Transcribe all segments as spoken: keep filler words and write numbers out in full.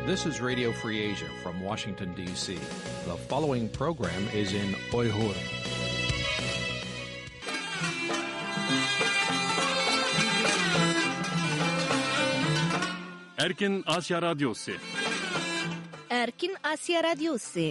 This is Radio Free Asia from Washington, D C. The following program is in Uyghur. Erkin Asiya Radyosu. Erkin Asiya Radyosu.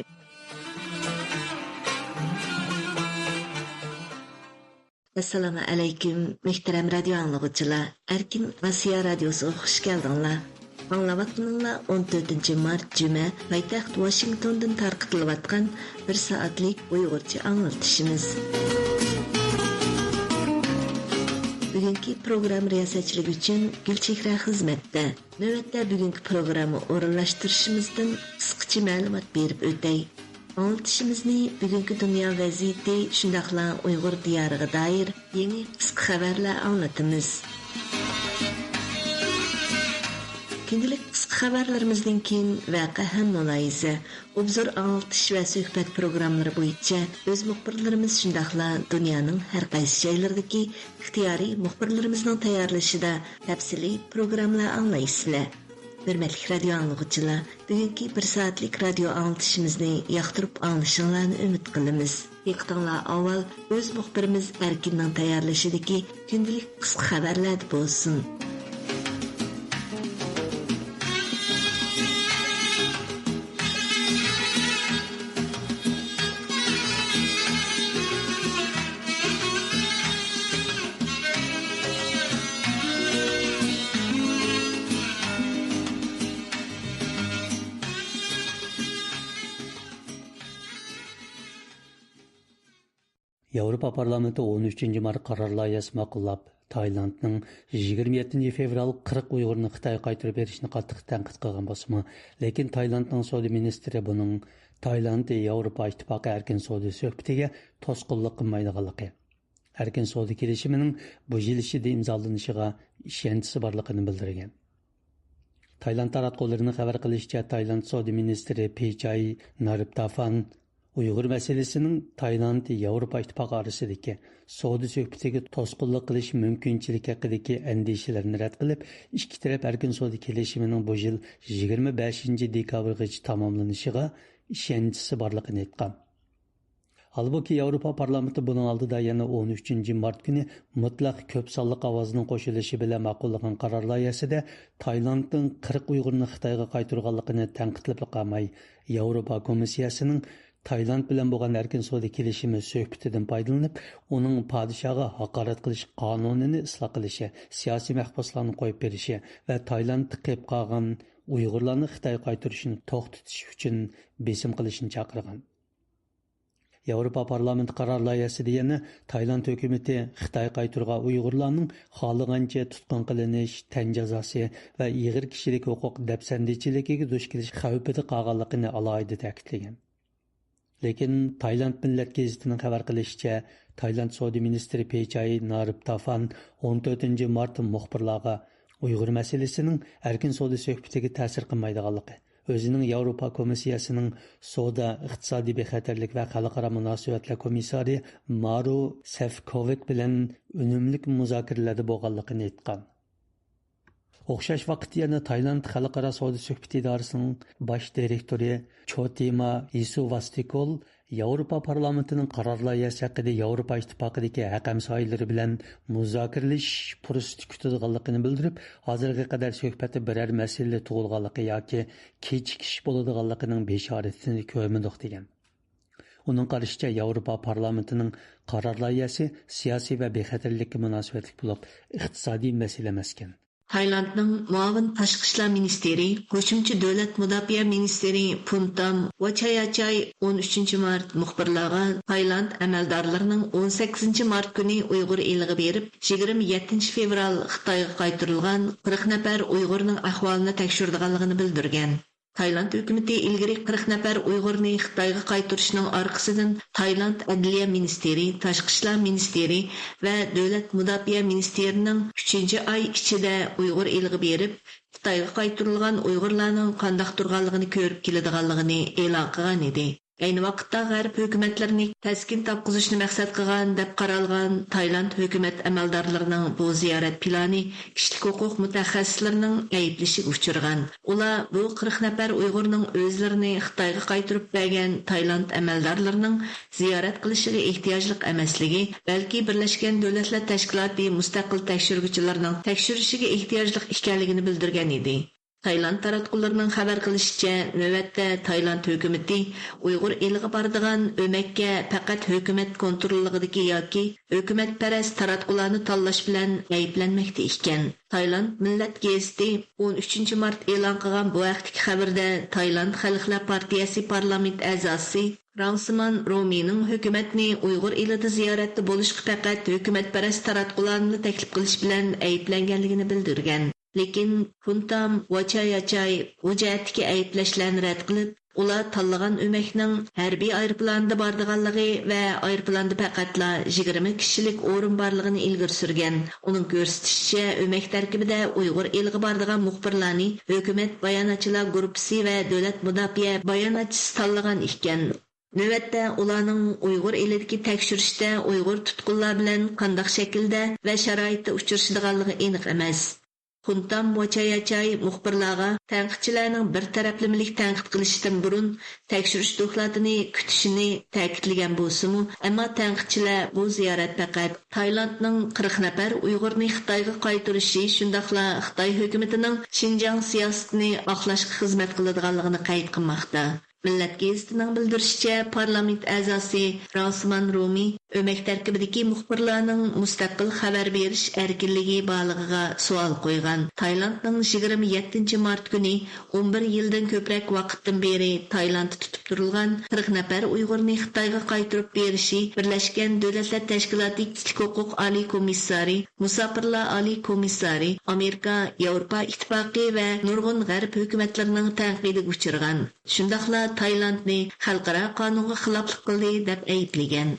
ئەسسالامۇ ئەلەيكۇم، مۆھتەرەم رادىيو ئاڭلىغۇچىلار. ئەركىن ئاسىيا رادىيوسىغا خۇش كەلدىڭلار. ئاڭلاۋاتقىنىڭلار ئون تۆتىنچى مارت جۈمە پايتەخت ۋاشىنگتوندىن تارقىتىلىۋاتقان بىر سائەتلىك ئۇيغۇرچە ئاڭلىتىشىمىز. بۈگۈنكى پروگرامما رىياسەتچىلىكى ئۈچۈن گۈلچېھرە خىزمەتتە. نۆۋەتتە بۈگۈنكى پروگرامما ئورۇنلاشتۇرۇشىمىزدىن قىسقىچە مەلۇمات بېرىپ ئۆتەي. ئاڭلىتىشىمىزنى بۈگۈنكى دۇنيا ۋەزىيىتى، شۇنداقلا ئۇيغۇر دىيارىغا دائىر يېڭى قىسقا خەۋەرلەر ئاڭلىتىمىز. كۈندىلىك قىسقا خەۋەرلىرىمىزدىن كېيىن ۋەقە ھەم مۇلاھىزە، ئوبزور ئاڭلىتىش ۋە سۆھبەت پروگراممىلىرى بويىچە ئۆز مۇخبىرلىرىمىز، شۇنداقلا دۇنيانىڭ ھەر قايسى جايلىرىدىكى ئىختىيارىي مۇخبىرلىرىمىزنىڭ تەييارلىشىدا تەپسىلىي پروگراممىلار ئاڭلايسىلەر. ھۆرمەتلىك رادىيو ئاڭلىغۇچىلار، بۈگۈنكى بىر سائەتلىك رادىيو ئاڭلىتىشىمىزنى ياقتۇرۇپ ئاڭلىشىڭلارنى ئۈمىد قىلىمىز. دىققىتىڭلار ئاۋۋال ئۆز مۇخبىرىمىز ئەركىننىڭ تەييارلىشىدىكى كۈندىلىك قىسقا خەۋەرلەردە بولسۇن. ياۋروپا پارلامېنتى ئون ئۈچىنچى مارت قارار لايىھەسى ماقۇللاپ، تايلاندنىڭ يىگىرمە يەتتىنچى فېۋرال قىرىق ئۇيغۇرنى خىتايغا قايتۇرۇپ بېرىشىنى قاتتىق تەنقىد قىلغان بولسىمۇ، لېكىن تايلاندنىڭ سودا مىنىستىرى بۇنىڭ تايلاند ياۋروپا ئىتتىپاقى ئەركىن سودا سۆھبىتىگە توسقۇنلۇق قىلمايدىغانلىقى، ئەركىن سودا كېلىشىمىنىڭ بۇ يىل ئىچىدە ئىمزالىنىشىغا ئىشەنچىسى بارلىقىنى بىلدۈرگەن. تايلاند تاراتقۇلىرىنىڭ خەۋەر قىلىشىچە، تايلاند سودا مىنىستىرى پىچاي نارىپتافان ئۇيغۇر مەسىلىسىنىڭ تايلاند ياۋروپا ئىتتىپاقى ئارىسىدىكى سودا سۆھبىتىگە توسقۇنلۇق قىلىش مۇمكىنچىلىكى ھەققىدىكى ئەندىشىلەرنى رەت قىلىپ، ئىككى تەرەپ ئەركىن سودا كېلىشىمىنىڭ بۇ يىل يىگىرمە بەشىنچى دېكابىرغىچە تاماملىنىشىغا ئىشەنچىسى بارلىقىنى ئېيتقان. ھالبۇكى، ياۋروپا پارلامېنتى بۇنىڭ ئالدىدا يەنە ئون ئۈچىنچى مارت كۈنى مۇتلەق كۆپ سانلىق ئاۋازنىڭ قوشۇلۇشى بىلەن ماقۇللىغان قارار لايىھەسىدە تايلاندنىڭ قىرىق ئۇيغۇرنى خىتايغا قايتۇرغانلىقىنى تەنقىدلەپلا قالماي، ياۋروپا كومىسسىيەسىنىڭ تايلاند بىلەن بولغان ئەركىن سودا كېلىشىمى سۆھبىتىدىن پايدىلىنىپ، ئۇنىڭ پادىشاھقا ھاقارەت قىلىش قانۇنىنى ئىسلاھ قىلىشى، سىياسىي مەھبۇسلارنى قويۇپ بېرىشى ۋە تايلاندتا قېلىپ قالغان ئۇيغۇرلارنى خىتايغا قايتۇرۇشنى توختىتىش ئۈچۈن بېسىم قىلىشنى چاقىرغان. ياۋروپا پارلامېنتى قارار لايىھەسىدە يەنە تايلاند ھۆكۈمىتى خىتايغا قايتۇرغان ئۇيغۇرلارنىڭ خالىغانچە تۇتقۇن قىلىنىش، تەن جازاسى ۋە ئېغىر كىشىلىك ھوقۇق دەپسەندىچىلىكىگە دۇچ كېلىش خەۋپىدە قالغانلىقىنى ئالاھىدە تەكىتلىگەن. لېكىن تايلاند مىللەت گېزىتىنىڭ خەۋەر قىلىشىچە، تايلاند سودا مىنىستىرى پىچاي نارىپتافان ئون تۆتىنچى مارت مۇخبىرلارغا ئۇيغۇر مەسىلىسىنىڭ ئەركىن سودا سۆھبىتىگە تەسىر قىلمايدىغانلىقى، ئۆزىنىڭ ياۋروپا كومىسسىيەسىنىڭ سودا، ئىقتىسادىي بىخەتەرلىك ۋە خەلقئارا مۇناسىۋەتلەر كومىسسارى مارو سەفكوۋىك بىلەن ئۈنۈملۈك مۇزاكىرىلەردە بولغانلىقىنى ئېيتقان. ئوخشاش ۋاقىتتا يەنە تايلاند خەلقئارا سودا سۆھبىتى ئىدارىسىنىڭ باش دىرېكتورى چوتىما يىسۇۋاستىكول ياۋروپا پارلامېنتىنىڭ قارار لايىھەسى ھەققىدە ياۋروپا ئىتتىپاقىدىكى ھەق ھەمسايىلىرى بىلەن مۇزاكىرىلىشىش پۇرسىتى كۈتىدىغانلىقىنى بىلدۈرۈپ، ھازىرغا قەدەر سۆھبەتتە بىرەر مەسىلە تۇغۇلغانلىقى ياكى كېچىكىش بولىدىغانلىقىنىڭ بېشارىتىنى كۆرمىدۇق، دېگەن. ئۇنىڭ قارىشىچە، ياۋروپا پارلامېنتىنىڭ قارار لايىھەسى سىياسىي ۋە بىخەتەرلىككە مۇناسىۋەتلىك بولۇپ، ئىقتىسادىي مەسىلە ئەمەسكەن. تايلاندنىڭ مۇئاۋىن تاشقى ئىشلار مىنىستىرى، قوشۇمچە دۆلەت مۇداپىئە مىنىستىرى پۇنتام ۋاچاياچاي ئون ئۈچىنچى مارت مۇخبىرلارغا تايلاند ئەمەلدارلىرىنىڭ ئون سەككىزىنچى مارت كۈنى ئۇيغۇر ئېلىغا بېرىپ، يىگىرمە يەتتىنچى فېۋرال خىتايغا قايتۇرۇلغان قىرىق نەپەر ئۇيغۇرنىڭ ئەھۋالىنى تەكشۈرىدىغانلىقىنى بىلدۈرگەن. تايلاند ھۆكۈمىتى ئىلگىرى قىرىق نەپەر ئۇيغۇرنى خىتايغا قايتۇرۇشنىڭ ئارقىسىدىن، تايلاند ئەدلىيە مىنىستىرى، تاشقى ئىشلار مىنىستىرى ۋە دۆلەت مۇداپىئە مىنىستىرىنىڭ ئۈچىنچى ئاي ئىچىدە ئۇيغۇر ئېلىغا بېرىپ، خىتايغا قايتۇرۇلغان ئۇيغۇرلارنىڭ قانداق تۇرغانلىقىنى كۆرۈپ كېلىدىغانلىقىنى ئېلان قىلغان ئىدى. ئەينى ۋاقىتتا غەرب ھۆكۈمەتلىرىنى تەسكىن تاپقۇزۇشنى مەقسەت قىلغان دەپ قارالغان تايلاند ھۆكۈمەت ئەمەلدارلىرىنىڭ بۇ زىيارەت پىلانى كىشىلىك ھوقۇق مۇتەخەسسىسلىرىنىڭ ئەيىبلىشىگە ئۇچرىغان. ئۇلار بۇ قىرىق نەپەر ئۇيغۇرنىڭ ئۆزلىرىنى خىتايغا قايتۇرۇپ بەرگەن تايلاند ئەمەلدارلىرىنىڭ زىيارەت قىلىشىغا ئېھتىياجلىق ئەمەسلىكى، بەلكى بىرلەشكەن دۆلەتلەر تەشكىلاتى مۇستەقىل تەكشۈرگۈچىلىرىنىڭ تەكشۈرۈشىگە ئېھتىياجلىق ئىكەنلىكىنى بىلدۈرگەن ئىدى. تايلاند تاراتقۇلىرىنىڭ خەۋەر قىلىشىچە، نۆۋەتتە تايلاند ھۆكۈمىتى ئۇيغۇر ئېلىغا بارىدىغان ئۆمەككە پەقەت ھۆكۈمەت كونتروللۇقىدىكى ياكى ھۆكۈمەتپەرەس تاراتقۇلارنى تاللاش بىلەن ئەيىبلەنمەكتە ئىكەن. تايلاند مىللەت گېزىتى ئون ئۈچىنچى مارت ئېلان قىلغان بۇ ھەقتىكى خەۋىرىدە، تايلاند خەلقلەر پارتىيەسى پارلامېنت ئەزاسى راڭسىمان رومىنىڭ ھۆكۈمەتنى ئۇيغۇر ئېلىدە زىيارەتتە بولۇشقا پەقەت ھۆكۈمەتپەرەس تاراتقۇلارنىلا تەكلىپ قىلىش بىلەن ئەيىبلەنگەنلىكىنى بىلدۈرگەن. لېكىن پۇنتام ۋاچاياچاي بۇ جەھەتتىكى ئەيىبلەشلەرنى رەت قىلىپ، ئۇلار تاللىغان ئۆمەكنىڭ ھەربىي ئايروپىلاندا بارىدىغانلىقى ۋە ئايروپىلاندا پەقەتلا يىگىرمە كىشىلىك ئورۇن بارلىقىنى ئىلگىرى سۈرگەن. ئۇنىڭ كۆرسىتىشىچە، ئۆمەك تەركىبىدە ئۇيغۇر ئېلىغا بارىدىغان مۇخبىرلارنى ھۆكۈمەت باياناتچىلار گۇرۇپپىسى ۋە دۆلەت مۇداپىئە باياناتچىسى تاللىغان ئىكەن. نۆۋەتتە ئۇلارنىڭ ئۇيغۇر ئېلىدىكى تەكشۈرۈشتە ئۇيغۇر تۇتقۇنلار بىلەن قانداق شەكىلدە ۋە شارائىتتا ئۇچرىشىدىغانلىقى ئېنىق ئەمەس. خۇنتام ۋاچاياچاي مۇخبىرلارغا تەنقىدچىلەرنىڭ بىر تەرەپلىمىلىك تەنقىد قىلىشىدىن بۇرۇن تەكشۈرۈش دوكلاتىنى كۈتۈشىنى تەكىتلىگەن بولسىمۇ، ئەمما تەنقىدچىلەر بۇ زىيارەت پەقەت تايلاندنىڭ قىرىق نەپەر ئۇيغۇرنى خىتايغا قايتۇرۇشى، شۇنداقلا خىتاي ھۆكۈمىتىنىڭ شىنجاڭ سىياسىتىنى ئاقلاشقا خىزمەت قىلىدىغانلىقىنى قەيت قىلماقتا. مىللەت گېزىتىنىڭ بىلدۈرۈشىچە، پارلامېنت ئەزاسى راڭسىمان رومى ئۆمەك تەركىبىدىكى مۇخبىرلارنىڭ مۇستەقىل خەۋەر بېرىش ئەركىنلىكى بارلىقىغا سوئال قويغان. تايلاندنىڭ يىگىرمە يەتتىنچى مارت كۈنى ئون بىر يىلدىن كۆپرەك ۋاقىتتىن بېرى تايلاندتا تۇتۇپ تۇرۇلغان قىرىق نەپەر ئۇيغۇرنى خىتايغا قايتۇرۇپ بېرىشى بىرلەشكەن دۆلەتلەر تەشكىلاتى كىشىلىك ھوقۇق ئالىي كومىسسارى، مۇساپىرلار ئالىي كومىسسارى، ئامېرىكا، ياۋروپا ئىتتىپاقى ۋە نۇرغۇن غەرب ھۆكۈمەتلىرىنىڭ تەنقىدىگە ئۇچرىغان. شۇنداقلا تايلاندنى خەلقئارا قانۇنغا خىلاپلىق قىلدى دەپ ئەيىبلىگەن.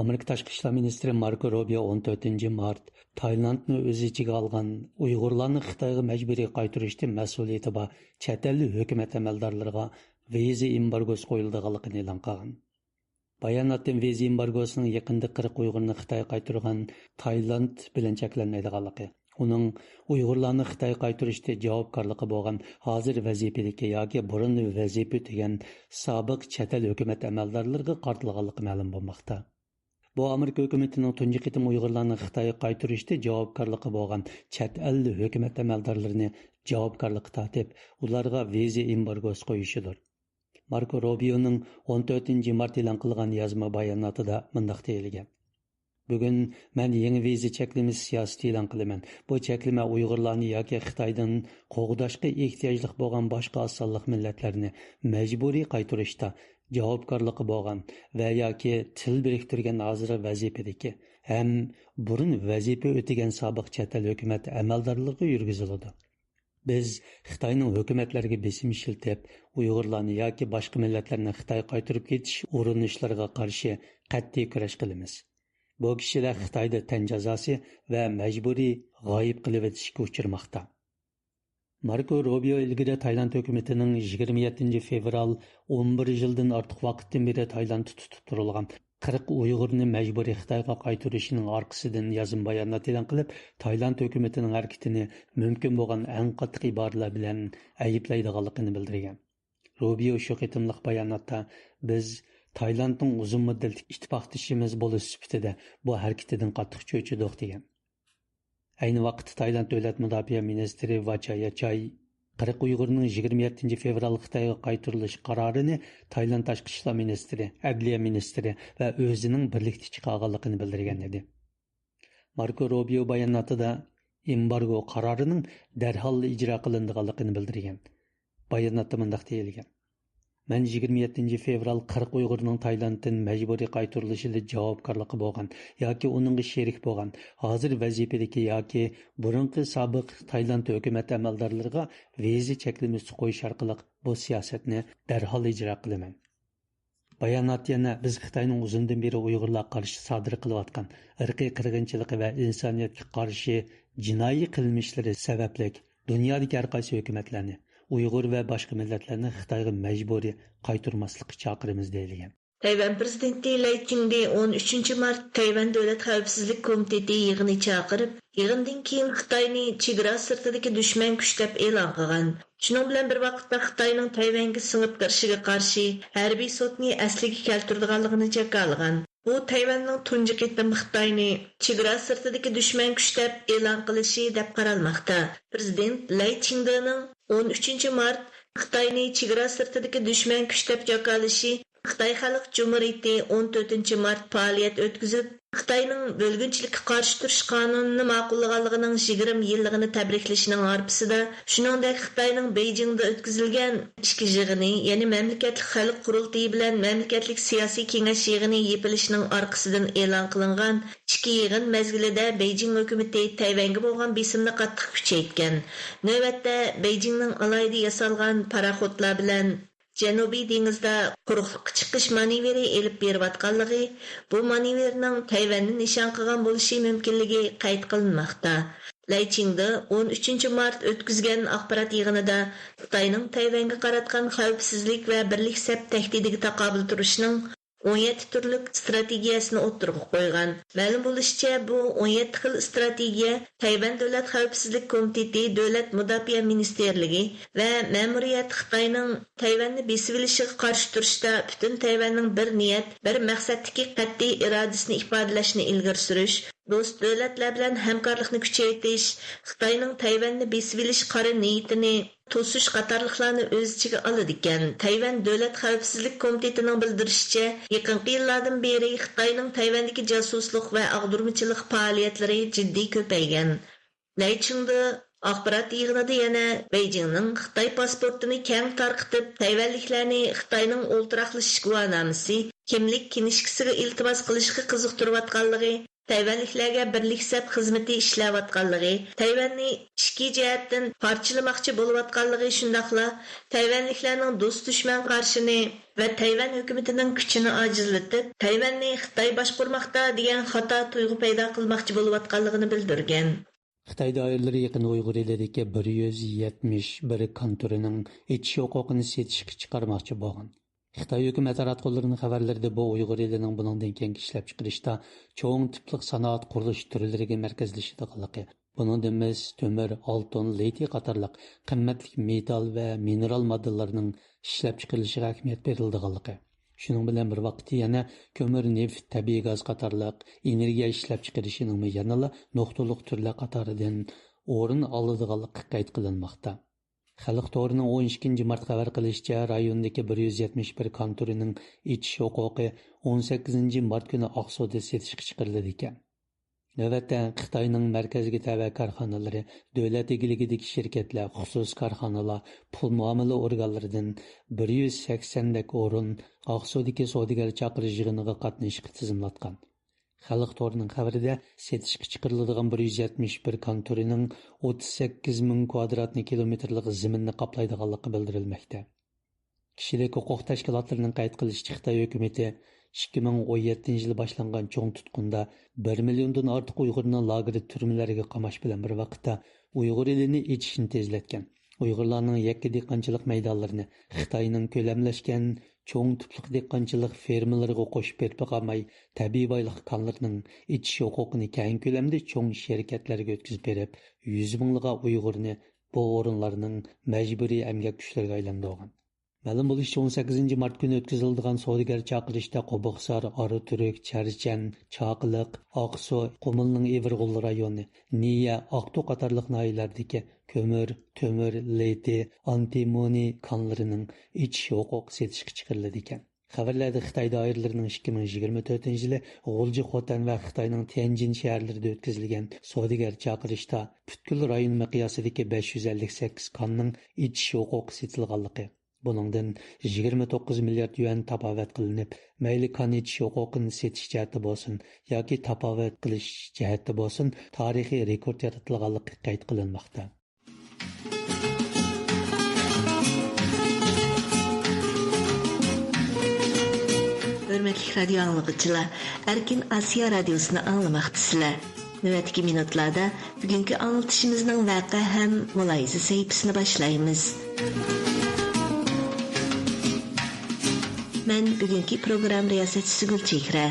ئامېرىكا تاشقى ئىشلار مىنىستىرى ماركو روبىيو ئون تۆتىنچى مارت تايلاندنى ئۆز ئىچىگە ئالغان ئۇيغۇرلارنى خىتايغا مەجبۇرىي قايتۇرۇشتا مەسئۇلىيىتى بار چەت ئەللىك ھۆكۈمەت ئەمەلدارلىرىغا ۋىزا ئېمبارگوسى قويۇلىدىغانلىقىنى ئېلان قىلغان. باياناتتىن ۋىزا ئېمبارگوسىنىڭ يېقىندا قىرىق ئۇيغۇرنى خىتايغا قايتۇرغان تايلاند بىلەن چەكلەنمەيدىغانلىقى، ئۇنىڭ ئۇيغۇرلارنى خىتايغا قايتۇرۇشتا جاۋابكارلىقى بولغان ھازىر ۋەزىپىدىكى ياكى بۇرۇن ۋەزىپە ئۆتىگەن سابىق چەت ئەل ھۆكۈمەت ئەمەلدارلىرىغا قارىتىلغانلىقى مەلۇم بولماقتا. بۇ ئامېرىكا ھۆكۈمىتىنىڭ تۇنجى قېتىم ئۇيغۇرلارنى خىتايغا قايتۇرۇشتا جاۋابكارلىقى بولغان چەت ئەل ھۆكۈمەت ئەمەلدارلىرىنى جاۋابكارلىققا تارتىپ، ئۇلارغا ۋىزا ئېمبارگوسى قويۇشىدۇر. ماركو روبىيونىڭ ئون تۆتىنچى مارت ئېلان قىلغان يازما باياناتىدا مۇنداق دېيىلگەن: بۈگۈن مەن يېڭى ۋىزا چەكلىمىسى سىياسىتى ئېلان قىلىمەن. بۇ چەكلىمە ئۇيغۇرلارنى ياكى خىتايدىن قوغداشقا ئېھتىياجلىق بولغان باشقا ئاز سانلىق مىللەتلەرنى مەجبۇرىي قايتۇرۇشتا جاۋابكارلىقى بولغان ۋە ياكى تىل بىرىكتۈرگەن ھازىرقى ۋەزىپىدىكى ھەم بۇرۇن ۋەزىپە ئۆتىگەن سابىق چەت ئەل ھۆكۈمەت ئەمەلدارلىرىغا يۈرگۈزۈلىدۇ. بىز خىتاينىڭ ھۆكۈمەتلەرگە بېسىم ئىشلىتىپ، ئۇيغۇرلارنى ياكى باشقا مىللەتلەرنى خىتايغا قايتۇرۇپ كېتىش ئۇرۇنۇشلىرىغا قارشى قەتئىي كۈرەش قىلىمىز. بۇ كىشىلەر خىتايدا تەن جازاسى ۋە مەجبۇرىي غايىب قىلىۋېتىشكە ئۇچرىماقتا. ماركو روبىيو ئىلگىرى تايلاند ھۆكۈمىتىنىڭ يىگىرمە يەتتىنچى فېۋرال، ئون بىر يىلدىن ئارتۇق ۋاقىتتىن بېرى تايلاندتا تۇتۇپ تۇرۇلغان قىرىق ئۇيغۇرنى مەجبۇرىي خىتايغا قايتۇرۇشىنىڭ ئارقىسىدىن يازما بايانات ئېلان قىلىپ، تايلاند ھۆكۈمىتىنىڭ ھەرىكىتىنى مۇمكىن بولغان ئەڭ قاتتىق ئىبارىلەر بىلەن ئەيىبلەيدىغانلىقىنى بىلدۈرگەن. روبىيو شۇ قېتىملىق باياناتتا، بىز تايلاندنىڭ ئۇزۇن مۇددەتلىك ئىتتىپاقدىشىمىز بولۇش سۈپىتىدە بۇ ھەرىكىتىدىن قاتتىق چۆچۈدۇق، دېگەن. ئەينى ۋاقىتتا تايلاند دۆلەت مۇداپىئە مىنىستىرى ۋاچايا چاي قىرىق ئۇيغۇرنىڭ يىگىرمە يەتتىنچى فېۋرال خىتايغا قايتۇرۇلۇش قارارىنى تايلاند تاشقى ئىشلار مىنىستىرى، ئەدلىيە مىنىستىرى ۋە ئۆزىنىڭ بىرلىكتە چىقارغانلىقىنى بىلدۈرگەن ئىدى. ماركو روبىيو باياناتىدا ئېمبارگو قارارىنىڭ دەرھال ئىجرا قىلىنىدىغانلىقىنى بىلدۈرگەن. باياناتتا مۇنداق دېيىلگەن: مەن يىگىرمە يەتتىنچى فېۋرال قىرىق ئۇيغۇرنىڭ تايلاندتىن مەجبۇرىي قايتۇرۇلۇشىدا جاۋابكارلىقى بولغان ياكى ئۇنىڭغا شېرىك بولغان ھازىر ۋەزىپىدىكى ياكى بۇرۇنقى سابىق تايلاند ھۆكۈمەت ئەمەلدارلىرىغا ۋىزا چەكلىمىسى قويۇش ئارقىلىق بۇ سىياسەتنى دەرھال ئىجرا قىلىمەن. بايانات يەنە، بىز خىتاينىڭ ئۇزۇندىن بېرى ئۇيغۇرلارغا قارشى سادىر قىلىۋاتقان ئىرقىي قىرغىنچىلىقى ۋە ئىنسانىيەتكە قارشى جىنايى قىلمىشلىرى سەۋەبلىك دۇنيادىكى ھەر قايسى ھۆكۈمەتلەرنى، ئۇيغۇر ۋە باشقا مىللەتلەرنى خىتايغا مەجبۇرىي قايتۇرماسلىققا چاقىرىمىز، دېيىلگەن. تەيۋەن پىرېزىدېنتى لەي چىڭدې ئون ئۈچىنچى مارت تەيۋەن دۆلەت خەۋپسىزلىك كومىتېتى يىغىنى چاقىرىپ، يىغىندىن كېيىن خىتاينى چېگرا سىرتىدىكى دۈشمەن كۈچ دەپ ئېلان قىلغان. شۇنىڭ بىلەن بىر ۋاقىتتا خىتاينىڭ تەيۋەنگە سىڭىپ كىرىشىگە قارشى ھەربىي سوتنى ئەسلىگە كەلتۈرىدىغانلىقىنى جاكارلىغان. بۇ تەيۋەننىڭ تۇنجى قېتىم خىتاينى چېگرا سىرتىدىكى دۈشمەن كۈچ دەپ ئېلان قىلىشى دەپ قارالماقتا. پىرېزىدېنت لەي چىڭدېنىڭ ئون ئۈچىنچى مارت خىتاينى چېگرا سىرتىدىكى دۈشمەن كۈچ دەپ جاكارلىشى خىتاي خەلق جۇمھۇرىيىتى ئون تۆتىنچى مارت پائالىيەت ئۆتكۈزۈپ، خىتاينىڭ بۆلگۈنچىلىككە قارشى تۇرۇش قانۇنىنى ماقۇللىغانلىقىنىڭ يىگىرمە يىللىقىنى تەبرىكلىشىنىڭ ھارپىسىدا، شۇنىڭدەك خىتاينىڭ بېيجىڭدا ئۆتكۈزۈلگەن ئىككى يىغىنى، يەنى مەملىكەتلىك خەلق قۇرۇلتىيى بىلەن مەملىكەتلىك سىياسىي كېڭەش يىغىنى يېپىلىشىنىڭ ئارقىسىدىن ئېلان قىلىنغان ئىچكى يىغىن مەزگىلىدە بېيجىڭ ھۆكۈمىتى تەيۋەنگە بولغان بېسىمنى قاتتىق كۈچەيتكەن. نۆۋەتتە بېيجىڭنىڭ ئالاھىدە ياسالغان پاراخوتلار بىلەن جەنۇبىي دېڭىزدا قۇرۇقلۇققا چىقىش مانېۋىرى ئېلىپ بېرىۋاتقانلىقى، بۇ مانېۋىرنىڭ تەيۋەننى نىشان قىلغان بولۇشى مۇمكىنلىكى قەيت قىلىنماقتا. لەي چىڭدې ئون ئۈچىنچى مارت ئۆتكۈزگەن ئاخبارات يىغىنىدا خىتاينىڭ تەيۋەنگە قاراتقان خەۋپسىزلىك ۋە بىرلىك سەپ تەھدىتىگە تاقابىل تۇرۇشنىڭ ئون يەتتە تۈرلۈك ئىستراتېگىيەسىنى ئوتتۇرىغا قويغان. مەلۇم بولۇشىچە، بۇ ئون يەتتە خىل ئىستراتېگىيە تەيۋەن دۆلەت خەۋپسىزلىك كومىتېتى، دۆلەت مۇداپىئە مىنىستىرلىكى ۋە مەمۇرىيەت خىتاينىڭ تەيۋەننى بېسىۋېلىشىغا قارشى تۇرۇشتا پۈتۈن تەيۋەننىڭ بىر نىيەت، بىر مەقسەتتىكى قەتئىي ئىرادىسىنى ئىپادىلەشنى ئىلگىرى سۈرۈش، دوست دۆلەتلەر بىلەن ھەمكارلىقنى كۈچەيتىش، خىتاينىڭ تەيۋەننى بېسىۋېلىش قارا نىيىتىنى توسۇش قاتارلىقلارنى ئۆز ئىچىگە ئالىدىكەن. تەيۋەن دۆلەت خەۋپسىزلىك كومىتېتىنىڭ بىلدۈرۈشىچە، يېقىنقى يىللاردىن بېرى خىتاينىڭ تەيۋەندىكى جاسۇسلۇق ۋە ئاغدۇرمىچىلىق پائالىيەتلىرى جىددىي كۆپەيگەن. لەي چىڭدې ئاخبارات يىغىنىدا يەنە بېيجىڭنىڭ خىتاي پاسپورتىنى كەڭ تارقىتىپ، تەيۋەنلىكلەرنى خىتاينىڭ ئولتۇراقلىشىش گۇۋاھنامىسى، كىملىك كىنىشكىسىگە ئىلتىماس قىلىشقا قىزىقتۇرۇۋاتقانلىقى، تەيۋەنلىكلەرگە بىرلىك سەپ خىزمىتى ئىشلەۋاتقانلىقى، تەيۋەننى ئىچكى جەھەتتىن پارچىلىماقچى بولۇۋاتقانلىقى، شۇنداقلا تەيۋەنلىكلەرنىڭ دوست-دۈشمەن قارىشىنى ۋە تەيۋەن ھۆكۈمىتىنىڭ كۈچىنى ئاجىزلىتىپ، تەيۋەننى خىتاي باشقۇرماقتا دېگەن خاتا تۇيغۇ پەيدا قىلماقچى بولۇۋاتقانلىقىنى بىلدۈرگەن. خىتاي دائىرىلىرى يېقىندا ئۇيغۇر ئېلىدىكى بىر يۈز يەتمىش بىر كانتورىنىڭ ئېچىش ھوقۇقىنى سېتىشقا چىقارماقچى بولغان. خىتاي ھۆكۈمەت تاراتقۇلىرىنىڭ خەۋەرلىرىدە بۇ ئۇيغۇر ئېلىنىڭ بۇنىڭدىن كېيىنكى ئىشلەپچىقىرىشتا چوڭ تىپلىق سانائەت قۇرۇلۇش تۈرلىرىگە مەركەزلىشىدىغانلىقى، بۇنىڭدىن مىس، تۆمۈر، ئالتۇن، لىتىي قاتارلىق قىممەتلىك مېتال ۋە مىنېرال ماددىلارنىڭ ئىشلەپچىقىرىلىشىغا ئەھمىيەت بېرىلىدىغانلىقى، شۇنىڭ بىلەن بىر ۋاقىتتا يەنە كۆمۈر، نېفىت، تەبىئىي گاز قاتارلىق ئېنېرگىيە ئىشلەپچىقىرىشىنىڭمۇ يەنىلا نۇقتىلىق تۈرلەر قاتارىدىن ئورۇن ئالىدىغانلىقى قەيت قىلىنماقتا. خەلق تورىنىڭ ئون ئىككىنچى مارت خەۋەر قىلىشىچە، رايوندىكى بىر يۈز يەتمىش بىر كانتورىنىڭ ئېچىش ھوقۇقى ئون سەككىزىنچى مارت كۈنى ئاقسۇدا سېتىشقا چىقىرىلىدىكەن. نۆۋەتتە، خىتاينىڭ مەركەزگە تەۋە كارخانىلىرى، دۆلەت ئىگىلىكىدىكى شىركەتلەر، خۇسۇسىي كارخانىلار، پۇل مۇئامىلە ئورگانلىرىدىن بىر يۈز سەكسەندەك ئورۇن ئاقسۇدىكى سودىگەر چاقىرىش يىغىنىغا قاتنىشىشقا تىزىملاتقان. خەلق تورىنىڭ خەۋىرىدە، سېتىشقا چىقىرىلىدىغان بىر يۈز يەتمىش بىر كانتورىنىڭ ئوتتۇز سەككىز مىڭ كۋادراتنى كىلومېتىرلىق زېمىننى قاپلايدىغانلىقى بىلدۈرۈلمەكتە. كىشىلىك ھوقۇق تەشكىلاتلىرىنىڭ قەيت قىلىشىچە، خىتاي ھۆكۈمىتى ئىككى مىڭ ئون يەتتىنچى يىلى باشلانغان چوڭ تۇتقۇندا بىر مىليوندىن ئارتۇق ئۇيغۇرنى لاگېر تۈرمىلەرگە قاماش بىلەن بىر ۋاقىتتا، ئۇيغۇر ئېلىنى ئېچىشنى تېزلەتكەن. ئۇيغۇرلارنىڭ يەككە دېھقانچىلىق مەيدانلىرىنى خىتاينىڭ كۆلەملەشكەن چوڭ تىپلىق دېھقانچىلىق فېرمىلىرىغا قوشۇپ بېرىپ بولغانماي، تەبىئىي بايلىق كانلىرىنىڭ ئېچىش ھوقۇقىنى كەڭ كۆلەمدە چوڭ شىركەتلەرگە ئۆتكۈزۈپ بېرىپ، يۈز مىڭلىغان ئۇيغۇرنى بۇ ئورۇنلارنىڭ مەجبۇرىي ئەمگەك كۈچلىرىگە ئايلاندۇرغان. مەلۇم بولۇشىچە، ئون سەككىزىنچى مارت كۈنى ئۆتكۈزۈلىدىغان سودىگەر چاقىرىشتا قوبۇقسار، ئاراتۈرك، چەرچەن، چاقىلىق، ئاقسۇ، قۇمۇلنىڭ ئىۋىرغول رايونى، نىيە، ئاقتۇ قاتارلىق ناھىيەلەردىكى كۆمۈر، تۆمۈر، لىتىي، ئانتىمونى كانلىرىنىڭ ئېچىش ھوقۇقى سېتىشقا چىقىرىلىدىكەن. خەۋەرلەردە خىتاي دائىرىلىرىنىڭ ئىككى مىڭ يىگىرمە تۆتىنچى يىلى غۇلجا خوتەن ۋە خىتاينىڭ تيەنجىن شەھەرلىرىدە ئۆتكۈزۈلگەن سودىگەر چاقىرىشتا پۈتكۈل رايون مىقياسىدىكى بەش يۈز ئەللىك سەككىز كاننىڭ ئېچىش ھوقۇقى سېتىلغانلىقى، بۇنىڭدىن يىگىرمە توققۇز مىليارد يۈەن تاپاۋەت قىلىنىپ، مەيلى كان ئېچىش ھوقۇقىنى سېتىش جەھەتتە بولسۇن ياكى تاپاۋەت قىلىش جەھەتتە بولسۇن، تارىخىي رېكورت يارىتىلغانلىقى قەيت قىلىنماقتا. ھۆرمەتلىك رادىيو ئاڭلىغۇچىلار، ئەركىن ئاسىيا رادىيوسىنى ئاڭلىماقتىسىلەر. نۆۋەتتىكى مىنۇتلاردا بۈگۈنكى ئاڭلىتىشىمىزنىڭ ۋەقە ھەم مۇلاھىزە سەھىپىسىنى باشلايمىز. مەن بۈگۈنكى پروگرامما رىياسەتچىسى گۈلچېھرە.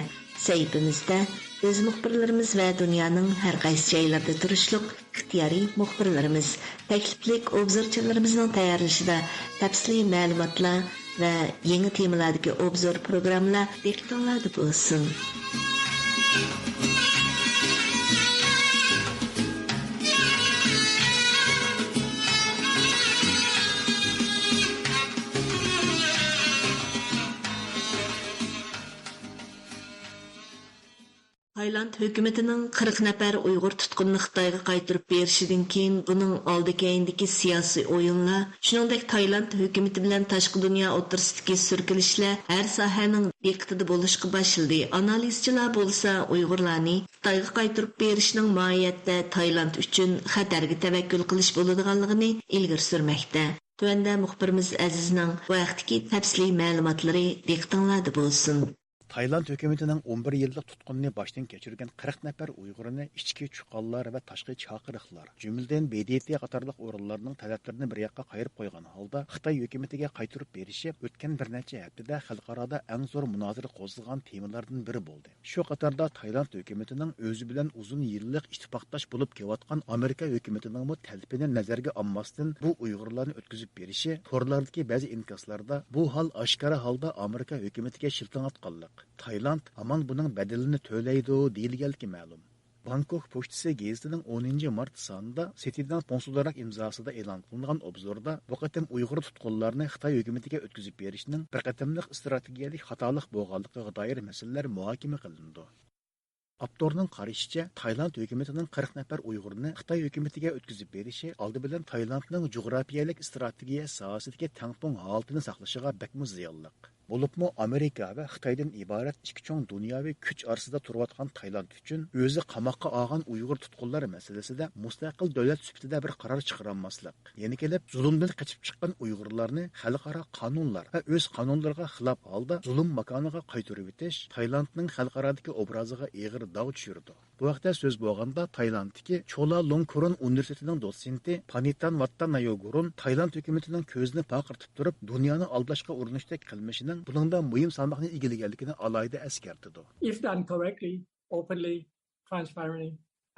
سەھىپىمىزدە ئۆز مۇخبىرلىرىمىز ۋە دۇنيانىڭ ھەر قايسى جايلىرىدا تۇرۇشلۇق ئىختىيارىي مۇخبىرلىرىمىز، تەكلىپلىك ئوبزورچىلىرىمىزنىڭ تەييارلىشىدا تەپسىلىي مەلۇماتلار ۋە يېڭى تېمىلاردىكى ئوبزور پروگراممىلار دىققىتىڭلاردا بولسۇن. تايلاند ھۆكۈمىتىنىڭ قىرىق نەپەر ئۇيغۇر تۇتقۇنىنى خىتايغا قايتۇرۇپ بېرىشىدىن كېيىن، بۇنىڭ ئالدى كەينىدىكى سىياسىي ئويۇنلار، شۇنىڭدەك تايلاند ھۆكۈمىتى بىلەن تاشقى دۇنيا ئوتتۇرىسىدىكى سۈركىلىشلەر ھەر ساھەنىڭ دىققىتىدە بولۇشقا باشلىدى. ئانالىزچىلار بولسا ئۇيغۇرلارنى خىتايغا قايتۇرۇپ بېرىشنىڭ ماھىيەتتە تايلاند ئۈچۈن خەتەرگە تەۋەككۈل قىلىش بولىدىغانلىقىنى ئىلگىرى سۈرمەكتە. تۆۋەندە مۇخبىرىمىز ئەزىزنىڭ بۇ ھەقتىكى تەپسىلىي مەلۇماتلىرى دىققىتىڭلاردا بولسۇن. تايلاند ھۆكۈمىتىنىڭ ئون بىر يىللىق تۇتقۇننى باشتىن كەچۈرگەن قىرىق نەپەر ئۇيغۇرىنى ئىچكى چۇقانلار ۋە تاشقى چاقىرىقلار، جۈملىدىن ب د ت قاتارلىق ئورۇنلارنىڭ تەلەپلىرىنى بىر ياققا قايرىپ قويغان ھالدا خىتاي ھۆكۈمىتىگە قايتۇرۇپ بېرىشى ئۆتكەن بىر نەچچە ھەپتىدە خەلقئارادا ئەڭ زور مۇنازىرە قوزغىغان تېمىلاردىن بىرى بولدى. شۇ قاتاردا تايلاند ھۆكۈمىتىنىڭ ئۆزى بىلەن ئۇزۇن يىللىق ئىتتىپاقداش بولۇپ كېلىۋاتقان ئامېرىكا ھۆكۈمىتىنىڭمۇ تەلىپىنى نەزەرگە ئالماستىن، بۇ ئۇيغۇرلارنى ئۆتكۈزۈپ بېرىشى، تورلاردىكى بەزى ئىنكاسلاردا بۇ ھال ئاشكارا ھالدا ئامېرىكا ھۆكۈمىتىگە شىلتىڭلاتقانلىق، تايلاند ھامان بۇنىڭ بەدىلىنى تۆلەيدۇ، دېيىلگەنلىكى مەلۇم. بانكوك پوچتىسى گېزىتىنىڭ ئونىنچى مارت سانىدا سېتىدىن پوڭسۇدراك ئىمزاسىدا ئېلان قىلىنغان ئوبزوردا بۇ قېتىم ئۇيغۇر تۇتقۇنلارنى خىتاي ھۆكۈمىتىگە ئۆتكۈزۈپ بېرىشنىڭ بىر قېتىملىق ئىستراتېگىيەلىك خاتالىق بولغانلىقىغا دائىر مەسىلىلەر مۇھاكىمە قىلىنىدۇ. ئاپتورنىڭ قارىشىچە، تايلاند ھۆكۈمىتىنىڭ قىرىق نەپەر ئۇيغۇرنى خىتاي ھۆكۈمىتىگە ئۆتكۈزۈپ بېرىشى ئالدى بىلەن تايلاندنىڭ جۇغراپىيەلىك ئىستراتېگىيە ساھەسىدىكى تەڭپۇڭ ھالىتىنى ساقلىشىغا بەكمۇ زىيانلىق. بولۇپمۇ ئامېرىكا ۋە خىتايدىن ئىبارەت ئىككى چوڭ دۇنياۋى كۈچ ئارىسىدا تۇرۇۋاتقان تايلاند ئۈچۈن ئۆزى قاماققا ئالغان ئۇيغۇر تۇتقۇنلار مەسىلىسىدە مۇستەقىل دۆلەت سۈپىتىدە بىر قارار چىقىرالماسلىق، يەنە كېلىپ زۇلۇمدىن قېچىپ چىققان ئۇيغۇرلارنى خەلقئارا قانۇنلار ۋە ئۆز قانۇنلىرىغا خىلاپ ھالدا زۇلۇم ماكانىغا قايتۇرۇۋېتىش تايلاندنىڭ خەلقئارادىكى ئوبرازىغا ئېغىر داغ چۈشۈرىدۇ. بۇ ھەقتە سۆز بولغاندا، تايلاندتىكى چولا لوڭكورون ئۇنىۋېرسىتېتىنىڭ دوتسېنتى پانىتان ۋاتتانايوگورون تايلاند ھۆكۈمىتىنىڭ كۆزىنى پارقىرىتىپ تۇرۇپ، دۇنيانى ئالداشقا ئۇرۇنۇشتەك قىلمىشىنىڭ بۇنىڭدا مۇھىم سالماقنى ئىگىلىگەنلىكىنى ئالاھىدە ئەسكەرتىدۇ. If done correctly, openly, transparently,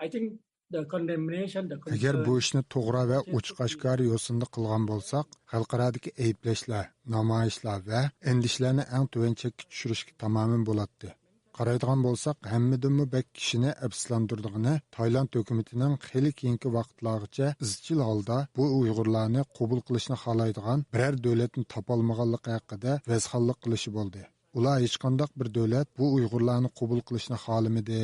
I think the condemnation, the ئەگەر بۇ concern ئىشنى توغرا ۋە ئوچۇق ئاشكارا يوسۇندا قىلغان بولساق، خەلقئارادىكى ئەيىبلەشلەر، نامايىشلار ۋە ئەندىشىلەرنى ئەڭ تۆۋەن چەككە چۈشۈرۈشكە تامامەن بولاتتى. قارايدىغان بولساق، ھەممىدىنمۇ بەك كىشىنى ئەپسۇسلاندۇرىدىغىنى تايلاند ھۆكۈمىتىنىڭ خېلى كېيىنكى ۋاقىتلارغىچە ئىزچىل ھالدا بۇ ئۇيغۇرلارنى قوبۇل قىلىشنى خالايدىغان بىرەر دۆلەتنى تاپالمىغانلىقى ھەققىدە ۋەزخانلىق قىلىشى بولدى. ئۇلار ھېچقانداق بىر دۆلەت بۇ ئۇيغۇرلارنى قوبۇل قىلىشنى خالىمىدى.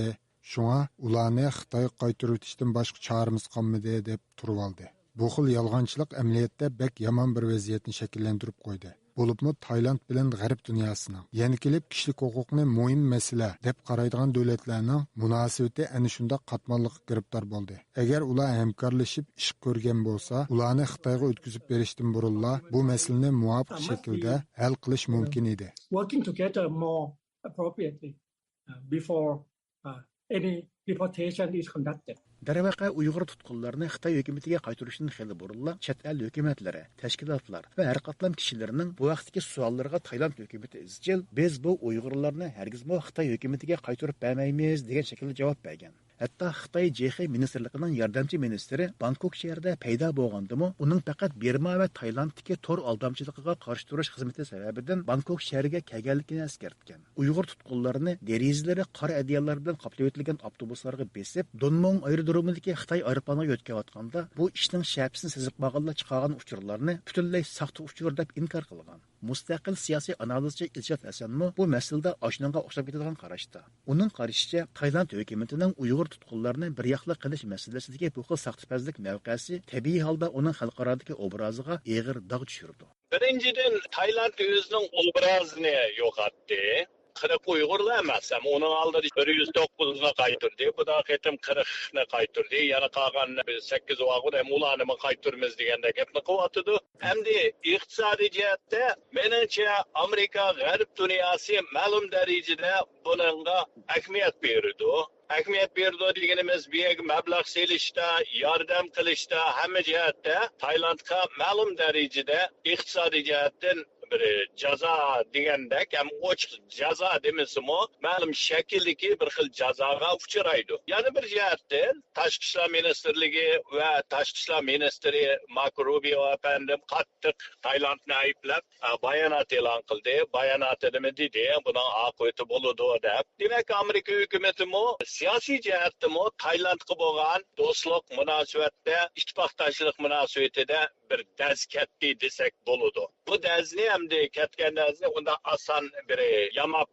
شۇڭا ئۇلارنى خىتايغا قايتۇرۇۋېتىشتىن باشقا چارىمىز قالمىدى، دەپ تۇرۇۋالدى. بۇ خىل يالغانچىلىق ئەمەلىيەتتە بەك يامان بىر ۋەزىيەتنى شەكىللەندۈرۈپ قويدى. بولۇپمۇ تايلاند بىلەن غەرب دۇنياسىنىڭ، يەنە كېلىپ كىشىلىك ھوقۇقنى مۇھىم مەسىلە دەپ قارايدىغان دۆلەتلەرنىڭ مۇناسىۋىتى ئەنە شۇنداق قاتماللىققا گىرىپتار بولدى. ئەگەر ئۇلار ھەمكارلىشىپ ئىش كۆرگەن بولسا، ئۇلارنى خىتايغا ئۆتكۈزۈپ بېرىشتىن بۇرۇنلا بۇ مەسىلىنى مۇۋاپىق شەكىلدە ھەل قىلىش مۇمكىن ئىدى. Working together more appropriately, uh, before, uh, any deportation is conducted. دەرۋەقە، ئۇيغۇر تۇتقۇنلارنى خىتاي ھۆكۈمىتىگە قايتۇرۇشتىن خېلى بۇرۇنلا چەت ئەل ھۆكۈمەتلىرى، تەشكىلاتلار ۋە ھەر قاتلام كىشىلىرىنىڭ بۇ ھەقتىكى سوئاللىرىغا تايلاند ھۆكۈمىتى ئىزچىل، «بىز بۇ ئۇيغۇرلارنى ھەرگىزمۇ خىتاي ھۆكۈمىتىگە قايتۇرۇپ بەرمەيمىز» دېگەن شەكىلدە جاۋاب بەرگەن. ھەتتا خىتاي جېخې مىنىستىرلىقىنىڭ ياردەمچى مىنىستىرى بانكوك شەھىرىدە پەيدا بولغاندىمۇ، ئۇنىڭ پەقەت بىرما ۋە تايلاندتىكى تور ئالدامچىلىقىغا قارشى تۇرۇش خىزمىتى سەۋەبىدىن بانكوك شەھىرىگە كەلگەنلىكىنى ئەسكەرتكەن. ئۇيغۇر تۇتقۇنلىرىنى دېرىزىلىرى قارا ئەدىياللار بىلەن قاپلىۋېتىلگەن ئاپتوبۇسلارغا بېسىپ، دونمۇڭ ئايرودرومىدىكى خىتاي ئايروپىلانىغا يۆتكەۋاتقاندا، بۇ ئىشنىڭ شەپىسىنى سېزىپ قالغانلار چىقارغان ئۇچۇرلارنى پۈتۈنلەي ساختا ئۇچۇر دەپ ئىنكار قىلغان. مۇستەقىل سىياسىي ئانالىزچى ئىلشات ھەسەنمۇ بۇ مەسىلىدە ئاشۇنىڭغا ئوخشاپ كېتىدىغان قاراشتا. ئۇنىڭ قارىشىچە، تايلاند ھۆكۈمىتىنىڭ ئۇيغۇر تۇتقۇنلارنى بىر ياقلىق قىلىش مەسىلىسىدىكى بۇ خىل ساختىپەزلىك مەۋقەسى تەبىئىي ھالدا ئۇنىڭ خەلقئارادىكى ئوبرازىغا ئېغىر داغ چۈشۈرىدۇ. بىرىنچىدىن، تايلاند ئۆزىنىڭ ئوبرازىنى يوقاتتى. قىرىق ئۇيغۇرلا ئەمەس، ھەم ئۇنىڭ ئالدىدا بىر يۈز توققۇزنى قايتۇردى، بۇ دا قېتىم قىرىقنى قايتۇردى، يەنە قالغان سەككىز بارغۇ، ھەم ئۇلارنىمۇ قايتۇرىمىز دېگەندەك گەپنى قىلىۋاتىدۇ. ئەمدى ئىقتىسادىي جەھەتتە، مېنىڭچە، ئامېرىكا، غەرب دۇنياسى مەلۇم دەرىجىدە بۇنىڭغا ئەھمىيەت بېرىدۇ. ئەھمىيەت بېرىدۇ دېگىنىمىز، بۇ يەرگە مەبلەغ سېلىشتا، ياردەم قىلىشتا، ھەممە جەھەتتە تايلاندقا مەلۇم دەرىجىدە ئىقتىسادىي جەھەتتىن بىر جازا دېگەندەك، ھەم ئوچۇق جازا دېمىسىمۇ، مەلۇم شەكىلدىكى بىر خىل جازاغا ئۇچرايدۇ. يەنە بىر جەھەتتىن، تاشقى ئىشلار مىنىستىرلىكى ۋە تاشقى ئىشلار مىنىستىرى ماركو روبىيو ئەپەندىم قاتتىق تايلاندنى ئەيىبلەپ، بايانات ئېلان قىلدى. باياناتىدا نېمە دېدى؟ بۇنىڭ ئاقىۋىتى بولىدۇ دەپ. دېمەك، ئامېرىكا ھۆكۈمىتىمۇ سىياسىي جەھەتتىمۇ تايلاندقا بولغان دوستلۇق مۇناسىۋەتتە، ئىتتىپاقداشلىق مۇناسىۋىتىدە بىر دەز كەتتى دېسەك بولىدۇ. بۇ دەزنى ئەمدى، كەتكەن دەزنى ئۇنداق ئاسان بىر ياماپ،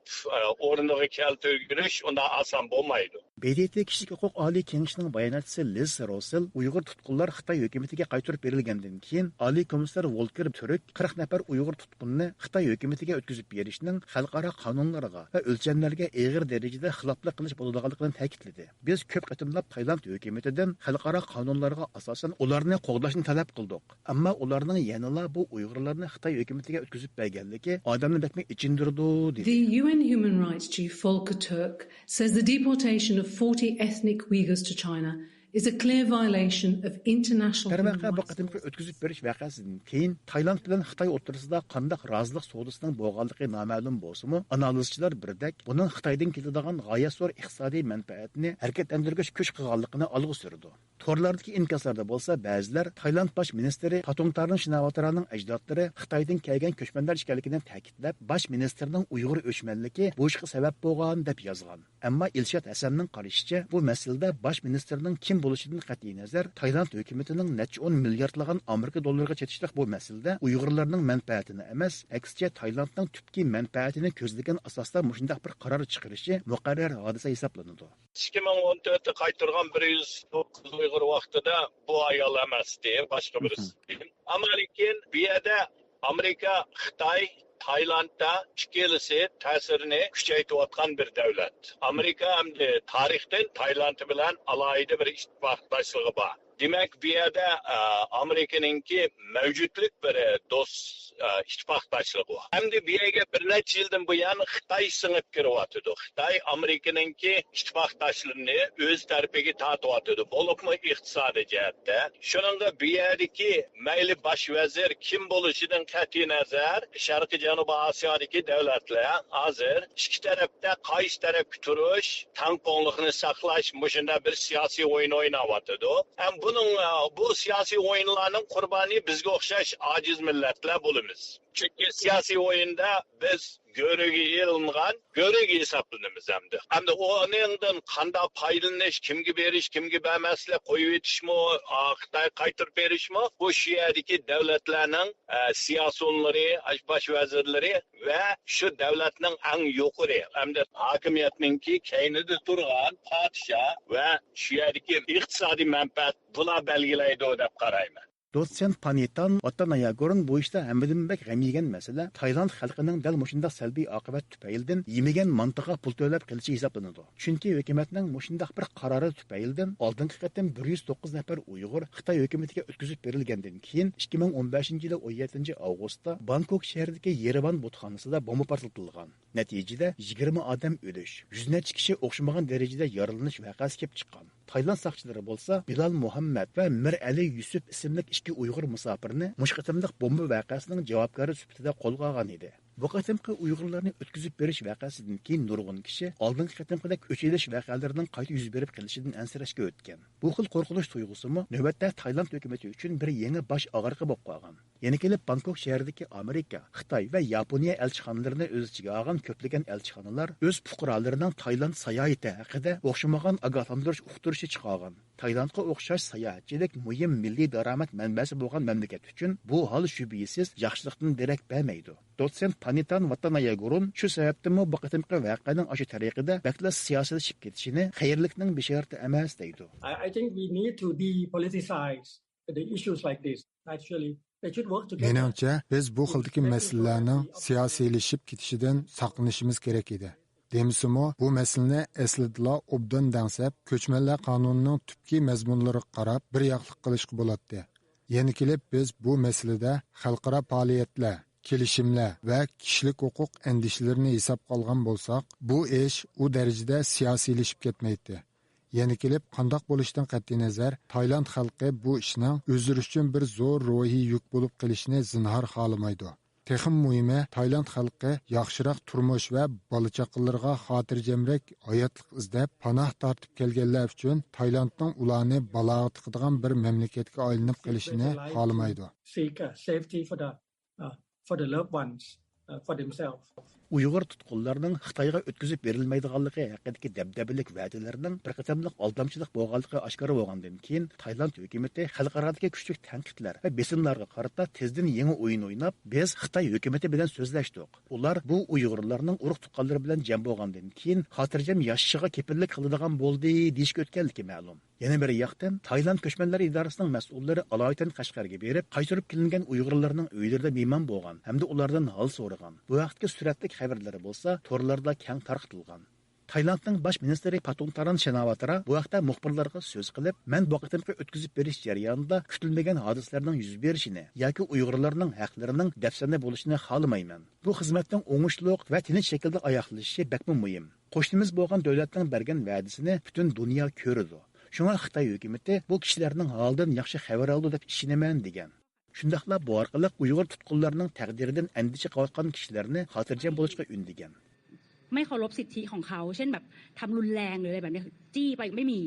ئورنىغا كەلتۈرگۈزۈش ئۇنداق ئاسان بولمايدۇ. ب د ت كىشىلىك ھوقۇق ئالىي كېڭىشىنىڭ باياناتچىسى لىز روسېل ئۇيغۇر تۇتقۇنلار خىتاي ھۆكۈمىتىگە قايتۇرۇپ بېرىلگەندىن كېيىن، ئالىي كومىسسار ۋولكېر تۈرك قىرىق نەپەر ئۇيغۇر تۇتقۇننى خىتاي ھۆكۈمىتىگە ئۆتكۈزۈپ بېرىشنىڭ خەلقئارا قانۇنلارغا ۋە ئۆلچەملەرگە ئېغىر دەرىجىدە خىلاپلىق قىلىش بولىدىغانلىقىنى تەكىتلىدى. بىز كۆپ قېتىملاپ تايلاند ھۆكۈمىتىدىن خەلقئارا قانۇنلارغا ئاساسەن ئۇلارنى قوغداشنى تەلەپ قىلدۇق. ئەمما ئۇلارنىڭ يەنىلا بۇ ئۇيغۇرلارنى خىتاي ھۆكۈمىتىگە ئۆتكۈزۈپ بەرگەنلىكى ئادەمنى بەكمۇ ئېچىندۇرىدۇ، دېدى. The U N human rights chief Volker Turk says the deportation of forty ethnic Uyghurs to China is a clear violation of international human دەرۋەقە، بۇ rights قېتىمقى ئۆتكۈزۈپ بېرىش ۋەقەسىدىن كېيىن تايلاند بىلەن خىتاي ئوتتۇرىسىدا قانداق رازىلىق سودىسىنىڭ بولغانلىقى نامەلۇم بولسىمۇ، ئانالىزچىلار بىردەك بۇنىڭ خىتايدىن كېلىدىغان غايەت زور ئىقتىسادىي مەنپەئەتنى ھەرىكەتلەندۈرگۈچ كۈچ قىلغانلىقىنى ئالغا سۈرىدۇ. تورلاردىكى ئىنكاسلاردا بولسا بەزىلەر تايلاند باش مىنىستىرى پاتوڭتارنىڭ شىناۋاترانىڭ ئەجدادلىرى خىتايدىن كەلگەن كۆچمەنلەر ئىكەنلىكىنى تەكىتلەپ، باش مىنىستىرنىڭ ئۇيغۇر ئۆچمەنلىكى بۇ ئىشقا سەۋەب بولغان دەپ يازغان. ئەمما ئىلشات ھەسەننىڭ قارىشىچە، بۇ مەسىلىدە باش مىنىستىرنىڭ كىم بولۇشىدىن قەتئىينەزەر، تايلاند ھۆكۈمىتىنىڭ نەچچە ئون مىلياردلىغان ئامېرىكا دوللىرىغا چېتىشلىق بۇ مەسىلىدە ئۇيغۇرلارنىڭ مەنپەئەتىنى ئەمەس، ئەكسىچە تايلاندنىڭ تۈپكى مەنپەئەتىنى كۆزلىگەن ئاساستا مۇشۇنداق بىر قارار چىقىرىشى مۇقەررەر ھادىسە ھېسابلىنىدۇ. ئىككى مىڭ ئون تۆتتە قايتۇرغان بىر يۈز توققۇز ئۇيغۇر ۋاقتىدا بۇ ئايال ئەمەستى، باشقا مھم. بىرسى. ئەمما لېكىن بۇ يەردە ئامېرىكا، خىتاي، تايلاندتا ئىككىلىسى تەسىرىنى كۈچەيتىۋاتقان بىر دۆلەت. ئامېرىكا ئەمدى تارىختىن تايلاند بىلەن ئالاھىدە بىر ئىتتىپاقداشلىقى بار. دېمەك، بۇ يەردە، ئە، ئامېرىكىنىڭكى مەۋجۇتلۇق بىر دوست، ئە، ئىتتىپاقداشلىقى بار. ئەمدى بۇ يەرگە بىر نەچچە يىلدىن بۇيان خىتاي سىڭىپ كىرىۋاتىدۇ. خىتاي ئامېرىكىنىڭكى ئىتتىپاقداشلىرىنى ئۆز تەرىپىگە تارتىۋاتىدۇ، بولۇپمۇ ئىقتىسادىي جەھەتتە. شۇنىڭغا بۇ يەردىكى مەيلى باش ۋەزىر كىم بولۇشىدىن قەتئىينەزەر، شەرقىي جەنۇبىي ئاسىيادىكى دۆلەتلەر ھازىر ئىككى تەرەپتە قايسى تەرەپكە تۇرۇش، تەڭپۇڭلۇقنى ساقلاش، مۇشۇنداق بىر سىياسىي ئويۇن ئويناۋاتىدۇ. ھەم بۇنىڭ، بۇ سىياسىي ئويۇنلارنىڭ قۇربانى بىزگە ئوخشاش ئاجىز مىللەتلەر بولىمىز. چۈنكى سىياسىي ئويۇندا بىز گۆرۈگە ئېلىنغان گۆرۈگە ھېسابلىنىمىز ئەمدى. ئەمدى ئۇنىڭدىن قانداق پايدىلىنىش، كىمگە بېرىش، كىمگە بەرمەسلىك، قويۇۋېتىشمۇ، ئا، خىتايغا قايتۇرۇپ بېرىشمۇ، بۇ شۇ يەردىكى دۆلەتلەرنىڭ، ئە، سىياسىيونلىرى، باش ۋەزىرلىرى ۋە شۇ دۆلەتنىڭ ئەڭ يۇقىرى ئەمدى ھاكىمىيەتنىڭكى كەينىدە تۇرغان پادىشاھ ۋە شۇ يەردىكى ئىقتىسادىي مەنپەئەت بۇلار بەلگىلەيدۇ دەپ قارايمەن. دوتسېنت پانىتان ۋاتتاناياگورن بۇ ئىشتا ھەممىدىن بەك غەم يېگەن مەسىلە تايلاند خەلقىنىڭ دەل مۇشۇنداق سەلبىي ئاقىۋەت تۈپەيلىدىن يېمىگەن مانتىغا پۇل تۆلەپ قېلىشى ھېسابلىنىدۇ. چۈنكى ھۆكۈمەتنىڭ مۇشۇنداق بىر قارارى تۈپەيلىدىن ئالدىنقى قېتىم بىر يۈز توققۇز نەپەر ئۇيغۇر خىتاي ھۆكۈمىتىگە ئۆتكۈزۈپ بېرىلگەندىن كېيىن، ئىككى مىڭ ئون بەشىنچى يىلى ئون يەتتىنچى ئاۋغۇستتا بانكوك شەھىرىدىكى يېرىۋان بۇتخانىسىدا بومبا پارتلىتىلغان. نەتىجىدە يىگىرمە ئادەم ئۆلۈش، يۈز نەچچە كىشى ئوخشىمىغان دەرىجىدە يارىلىنىش ۋەقەسى كېلىپ چىققان. تايلاند ساقچىلىرى بولسا بىلال مۇھەممەد ۋە مىر ئەلى يۈسۈپ ئىسىملىك ئىككى ئۇيغۇر مۇساپىرنى مۇشۇ قېتىملىق بومبا ۋەقەسىنىڭ جاۋابكارى سۈپىتىدە قولغا ئالغان ئىدى. بۇ قېتىمقى ئۇيغۇرلارنى ئۆتكۈزۈپ بېرىش ۋەقەسىدىن كېيىن نۇرغۇن كىشى ئالدىنقى قېتىمقىدەك ئۆچ ئېلىش ۋەقەلىرىنىڭ قايتا يۈز بېرىپ قېلىشىدىن ئەنسىرەشكە ئۆتكەن. بۇ خىل قورقۇنچ تۇيغۇسىمۇ نۆۋەتتە تايلاند ھۆكۈمىتى ئۈچۈن بىر يېڭى باش ئاغرىقى بولۇپ قالغان. يەنە كېلىپ بانكوك شەھىرىدىكى ئامېرىكا، خىتاي ۋە ياپونىيە ئەلچىخانىلىرىنى ئۆز ئىچىگە ئالغان كۆپلىگەن ئەلچىخانىلار ئۆز پۇقرالىرىنىڭ تايلاند ساياھىتى ھەققىدە ئوخشىمىغان ئاگاھلاندۇرۇش ئۇقتۇرۇشى چىقارغان. تايلاندقا ئوخشاش ساياھەتچىلىك مۇھىم مىللىي دارامەت مەنبەسى بولغان مەملىكەت ئۈچۈن بۇ ھال شۈبھىسىز ياخشىلىقتىن دېرەك بەرمەيدۇ. دوتسېنت پانىتان ۋاتتاناياگورن شۇ سەۋەبتىنمۇ بۇ قېتىمقى ۋەقەنىڭ ئاشۇ تەرىقىدە بەكلا سىياسىيلىشىپ كېتىشىنى خەيرلىكنىڭ بېشارىتى ئەمەس، دەيدۇ. I, I think we need to depoliticize the issues like this. Actually, they should work together. مېنىڭچە، بىز بۇ خىلدىكى مەسىلىلەرنىڭ سىياسىيلىشىپ كېتىشىدىن ساقلىنىشىمىز كېرەك ئىدى. دېمىسىمۇ، بۇ مەسىلىنى ئەسلىدىلا ئوبدان دەڭسەپ، كۆچمەنلەر قانۇنىنىڭ تۈپكى مەزمۇنلىرىغا قاراپ بىر ياقلىق قىلىشقا بولاتتى. يەنە كېلىپ بىز بۇ مەسىلىدە خەلقئارا پائالىيەتلەر، كېلىشىملەر ۋە كىشىلىك ھوقۇق ئەندىشىلىرىنى ھېسابقا ئالغان بولساق، بۇ ئىش ئۇ دەرىجىدە سىياسىيلىشىپ كەتمەيتتى. يەنە كېلىپ، قانداق بولۇشىدىن قەتئىينەزەر، تايلاند خەلقى بۇ ئىشنىڭ ئۆزلىرى ئۈچۈن بىر زور روھىي يۈك بولۇپ قېلىشىنى زىنھار خالىمايدۇ. تېخىمۇ مۇھىمى، تايلاند خەلقى ياخشىراق تۇرمۇش ۋە بالا-چاقىلىرىغا خاتىرجەمرەك ھاياتلىق ئىزدەپ، پاناھ تارتىپ كەلگەنلەر ئۈچۈن تايلاندنىڭ ئۇلارنى بالاغا تىقىدىغان بىر مەملىكەتكە ئايلىنىپ قېلىشىنى خالىمايدۇ. Seek, uh, safety for the, uh, for the loved ones, uh, for themselves. ئۇيغۇر تۇتقۇنلارنىڭ خىتايغا ئۆتكۈزۈپ بېرىلمەيدىغانلىقى ھەققىدىكى دەبدەبىلىك ۋەدىلەرنىڭ بىر قېتىملىق ئالدامچىلىق بولغانلىقى ئاشكارا بولغاندىن كېيىن، تايلاند ھۆكۈمىتى خەلقئارادىكى كۈچلۈك تەنقىدلەر ۋە بېسىملارغا قارىتا تېزدىن يېڭى ئويۇن ئويناپ، بىز خىتاي ھۆكۈمىتى بىلەن سۆزلەشتۇق. ئۇلار بۇ ئۇيغۇرلارنىڭ ئۇرۇق-تۇغقانلىرى بىلەن جەم بولغاندىن كېيىن، خاتىرجەم ياشىشىغا كېپىللىك قىلىدىغان بولدى، دېيىشكە ئۆتكەنلىكى مەلۇم. يەنە بىر ياقتىن، تايلاند كۆچمەنلەر ئىدارىسىنىڭ مەسئۇللىرى ئالايىتەن قەشقەرگە بېرىپ، قايتۇرۇپ كېلىنگەن ئۇيغۇرلارنىڭ ئۆيلىرىدە مېھمان بولغان ھەمدە ئۇلاردىن ھال سورىغان. بۇ ھەقتىكى سۈرەتلىك خەۋەرلىرى بولسا تورلاردا كەڭ تارقىتىلغان. تايلاندنىڭ باش مىنىستىرى پاتونتاران شىناۋاترا بۇ ھەقتە مۇخبىرلارغا سۆز قىلىپ، مەن بۇ قېتىمقى ئۆتكۈزۈپ بېرىش جەريانىدا كۈتۈلمىگەن ھادىسىلەرنىڭ يۈز بېرىشىنى ياكى ئۇيغۇرلارنىڭ ھەقلىرىنىڭ دەپسەندە بولۇشىنى خالىمايمەن. بۇ خىزمەتنىڭ ئوڭۇشلۇق ۋە تىنچ شەكىلدە ئاياغلىشىشى بەكمۇ مۇھىم. قوشنىمىز بولغان دۆلەتنىڭ بەرگەن ۋەدىسىنى پۈتۈن دۇنيا كۆرىدۇ. شۇڭا خىتاي ھۆكۈمىتى بۇ كىشىلەرنىڭ ھالىدىن ياخشى خەۋەر ئالىدۇ دەپ ئىشىنىمەن، دېگەن. شۇنداقلا بۇ ئارقىلىق ئۇيغۇر تۇتقۇنلارنىڭ تەقدىرىدىن ئەندىشە قىلىۋاتقان كىشىلەرنى خاتىرجەم بولۇشقا ئۈندىگەن. ไม่เคารพสิทธิของเขา เช่นแบบทำรุนแรงหรืออะไรแบบเนี้ย จี้ไปไม่มี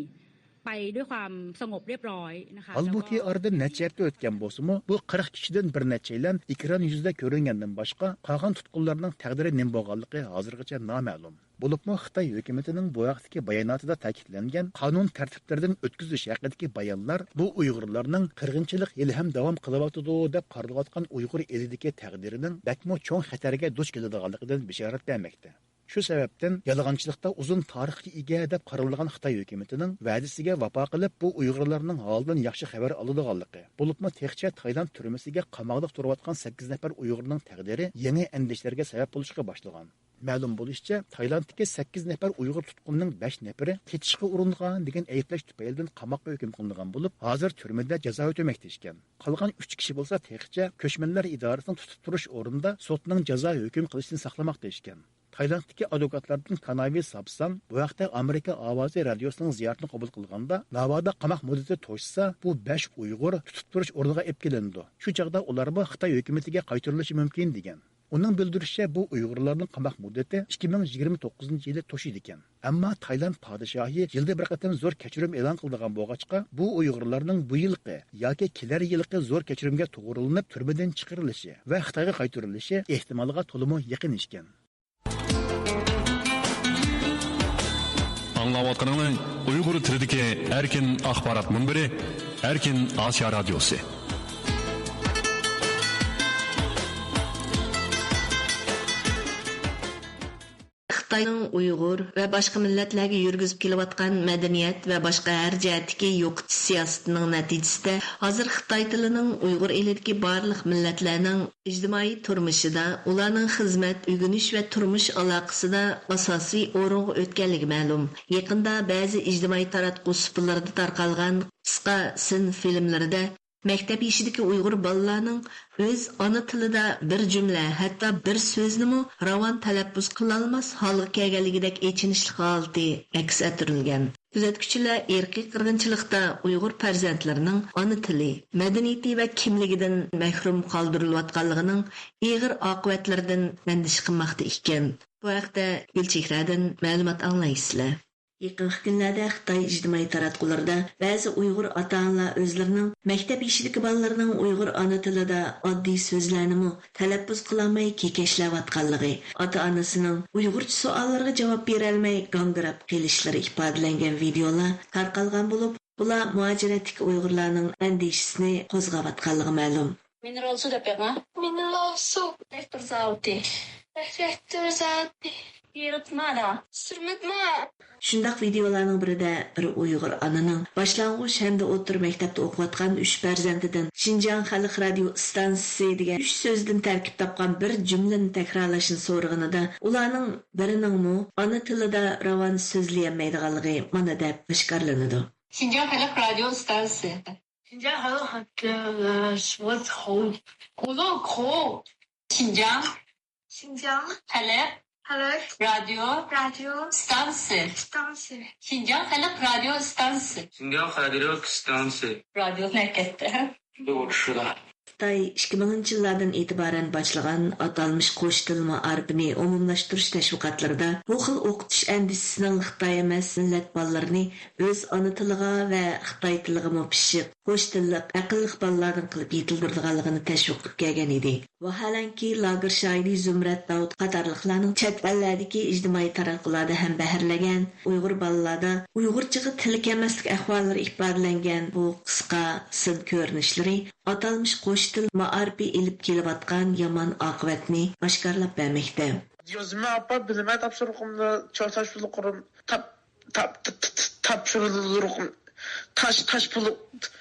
ไปด้วยความสงบเรียบร้อยนะคะ ھالبۇكى، ئارىدىن نەچچە ھەپتە ئۆتكەن بولسىمۇ، بۇ قىرىق كىشىدىن بىر نەچچەيلەن ئېكران يۈزىدە كۆرۈنگەندىن باشقا، قالغان تۇتقۇنلارنىڭ تەقدىرى نېمە بولغانلىقى ھازىرغىچە نامەلۇم. بولۇپمۇ خىتاي ھۆكۈمىتىنىڭ بۇ ھەقتىكى باياناتىدا تەكىتلەنگەن قانۇن تەرتىپلىرىدىن ئۆتكۈزۈش ھەققىدىكى بايانلار بۇ ئۇيغۇرلارنىڭ قىرغىنچىلىق ھېلىھەم داۋام قىلىۋاتىدۇ دەپ قارىلىۋاتقان ئۇيغۇر ئېلىدىكى تەقدىرىنىڭ بەكمۇ چوڭ خەتەرگە دۇچ كېلىدىغانلىقىدىن بېشارەت بەرمەكتە. شۇ سەۋەبتىن يالغانچىلىقتا ئۇزۇن تارىخقا ئىگە دەپ قارىلىدىغان خىتاي ھۆكۈمىتىنىڭ ۋەدىسىگە ۋاپا قىلىپ، بۇ ئۇيغۇرلارنىڭ ھالىدىن ياخشى خەۋەر ئالىدىغانلىقى، بولۇپمۇ تېخىچە تايلاند تۈرمىسىگە قاماقلىق تۇرۇۋاتقان سەككىز نەپەر ئۇيغۇرنىڭ تەقدىرى يېڭى ئەندىشىلەرگە سەۋەب بولۇشقا باشلىغان. مەلۇم بولۇشىچە، تايلاندتىكى سەككىز نەپەر ئۇيغۇر تۇتقۇننىڭ بەش نەپىرى قېچىشقا ئۇرۇنغان دېگەن ئەيىبلەش تۈپەيلىدىن قاماققا ھۆكۈم قىلىنغان بولۇپ، ھازىر تۈرمىدە جازا ئۆتىمەكتە ئىكەن. قالغان ئۈچ كىشى بولسا تېخىچە كۆچمەنلەر ئىدارىسىنىڭ تۇتۇپ تۇرۇش ئورنىدا سوتنىڭ جازا ھۆكۈم قىلىشىنى ساقلىماقتا ئىكەن. تايلاندتىكى ئادۋوكاتلاردىن كاناۋى سابسان بۇ ھەقتە ئامېرىكا ئاۋازى رادىيوسىنىڭ زىيارىتىنى قوبۇل قىلغاندا، ناۋادا قاماق مۇددىتى توشسا، بۇ بەش ئۇيغۇر تۇتۇپ تۇرۇش ئورنىغا ئېلىپ كېلىنىدۇ. شۇ چاغدا ئۇلارمۇ خىتاي ھۆكۈمىتىگە قايتۇرۇلۇشى مۇمكىن، دېگەن. ئۇنىڭ بىلدۈرۈشىچە، بۇ ئۇيغۇرلارنىڭ قاماق مۇددىتى ئىككى مىڭ يىگىرمە توققۇزىنچى يىلى توشىدىكەن. ئەمما تايلاند پادىشاھى يىلدا بىر قېتىم زور كەچۈرۈم ئېلان قىلىدىغان بولغاچقا، بۇ ئۇيغۇرلارنىڭ بۇ يىلقى ياكى كېلەر يىلقى زور كەچۈرۈمگە توغرىلىنىپ تۈرمىدىن چىقىرىلىشى ۋە خىتايغا قايتۇرۇلۇشى ئېھتىمالىغا تولىمۇ يېقىن ئىكەن. ئاڭلاۋاتقىنىڭلار ئۇيغۇر تىلىدىكى ئەركىن ئاخبارات مۇنبىرى، ئەركىن ئاسىيا رادىيوسى. خىتاينىڭ ئۇيغۇر ۋە باشقا مىللەتلەرگە يۈرگۈزۈپ كېلىۋاتقان مەدەنىيەت ۋە باشقا ھەر جەھەتتىكى يوقىتىش سىياسىتىنىڭ نەتىجىسىدە، ھازىر خىتاي تىلىنىڭ ئۇيغۇر ئېلىدىكى بارلىق مىللەتلەرنىڭ ئىجتىمائىي تۇرمۇشىدا، ئۇلارنىڭ خىزمەت، ئۆگىنىش ۋە تۇرمۇش ئالاقىسىدا ئاساسىي ئورۇنغا ئۆتكەنلىكى مەلۇم. يېقىندا بەزى ئىجتىمائىي تاراتقۇ سۇپىلىرىدا تارقالغان قىسقا سىن فىلىملىرىدە مەكتەپ يېشىدىكى ئۇيغۇر بالىلارنىڭ ئۆز ئانا تىلىدا بىر جۈملە، ھەتتا بىر سۆزنىمۇ راۋان تەلەپپۇز قىلالماس ھالغا كەلگەنلىكىدەك ئېچىنىشلىق ھالىتى ئەكس ئەتتۈرۈلگەن. كۆزەتكۈچىلەر ئىرقىي قىرغىنچىلىقتا ئۇيغۇر پەرزەنتلىرىنىڭ ئانا تىلى، مەدەنىيىتى ۋە كىملىكىدىن مەھرۇم قالدۇرۇلۇۋاتقانلىقىنىڭ ئېغىر ئاقىۋەتلىرىدىن ئەندىشە قىلماقتا ئىكەن. بۇ ھەقتە گۈلچېھرەدىن مەلۇمات ئاڭلايسىلەر. يېقىنقى كۈنلەردە خىتاي ئىجتىمائىي تاراتقۇلىرىدا بەزى ئۇيغۇر ئاتا-ئانىلار ئۆزلىرىنىڭ مەكتەپ يېشىدىكى بالىلىرىنىڭ ئۇيغۇر ئانا تىلىدا ئاددىي سۆزلەرنىمۇ تەلەپپۇز قىلالماي كېكەچلەۋاتقانلىقى، ئاتا-ئانىسىنىڭ ئۇيغۇرچە سوئاللىرىغا جاۋاب بېرەلمەي گاڭگىراپ قېلىشلىرى ئىپادىلەنگەن ۋىدېئولار تارقالغان بولۇپ، بۇلار مۇھاجىرەتتىكى ئۇيغۇرلارنىڭ ئەندىشىسىنى قوزغاۋاتقانلىقى مەلۇم. مىنېرال سۇ دەپ بېقىڭ. مىنېرال سۇ. رېئاكتور زاۋۇتى. رېئاكتور زاۋۇتى. يېرىتمادا. سۈرمىدىما. شۇنداق ۋىدېئولارنىڭ بىرىدە بىر ئۇيغۇر ئانىنىڭ باشلانغۇچ ھەمدە ئوتتۇرا مەكتەپتە ئوقۇۋاتقان ئۈچ پەرزەنتىدىن شىنجاڭ خەلق رادىيو ئىستانسىسى دېگەن ئۈچ سۆزدىن تەركىب تاپقان بىر جۈملىنى تەكرارلاشنى سورىغىنىدا، ئۇلارنىڭ بىرىنىڭمۇ ئانا تىلىدا راۋان سۆزلىيەلمەيدىغانلىقى مانا دەپ ئاشكارىلىنىدۇ. شىنجاڭ خەلق رادىيو ئىستانسىسى. شىنجاڭ خەلق رادىيو ئىستانسىسى. قۇلۇق. شىنجاڭ شىنجاڭ خەلق خەلق رادىيو رادىيو ئىستانسىسى. ئىستانسىسى. شىنجاڭ خەلق رادىيو ئىستانسىسى. شىنجاڭ خەلق رادىيو ئىستانسىسى. رادىيو ھەرىكەتتە. ئۇيغۇر ئۇچۇشىدا. خىتاي ئىككى مىڭىنچى يىللاردىن ئېتىبارەن باشلىغان ئاتالمىش قوش تىل مائارىپىنى ئومۇملاشتۇرۇش تەشۋىقاتلىرىدا بۇ خىل ئوقۇتۇش ئەندىزىسىنىڭ خىتاي ئەمەس مىللەت بالىلىرىنى ئۆز ئانا تىلىغا ۋە خىتاي تىلىغىمۇ پىششىق، قوش تىللىق، ئەقىللىق بالىلاردىن قىلىپ يېتىلدۈرىدىغانلىقىنى تەشۋىق قىلىپ كەلگەن ئىدى. ۋاھالەنكى، لاگېر شاھىدى زۇمرەت داۋۇت قاتارلىقلارنىڭ چەت ئەللەردىكى ئىجتىمائىي تاراتقۇلاردا ھەمبەھىرلىگەن، ئۇيغۇر بالىلاردا ئۇيغۇرچىغا تىلى كەلمەسلىك ئەھۋاللىرى ئىپادىلەنگەن بۇ قىسقا سىن كۆرۈنۈشلىرى ئاتالمىش قوش تىل مائارىپى ئېلىپ كېلىۋاتقان يامان ئاقىۋەتنى ئاشكارىلاپ بەرمەكتە. يازما ئاپا بىلمە تاپشۇرۇقۇمنى چاش تاش بولۇقۇم تاپ تاپ تاپ تاپشۇرۇقۇم تاش تاش بولۇق.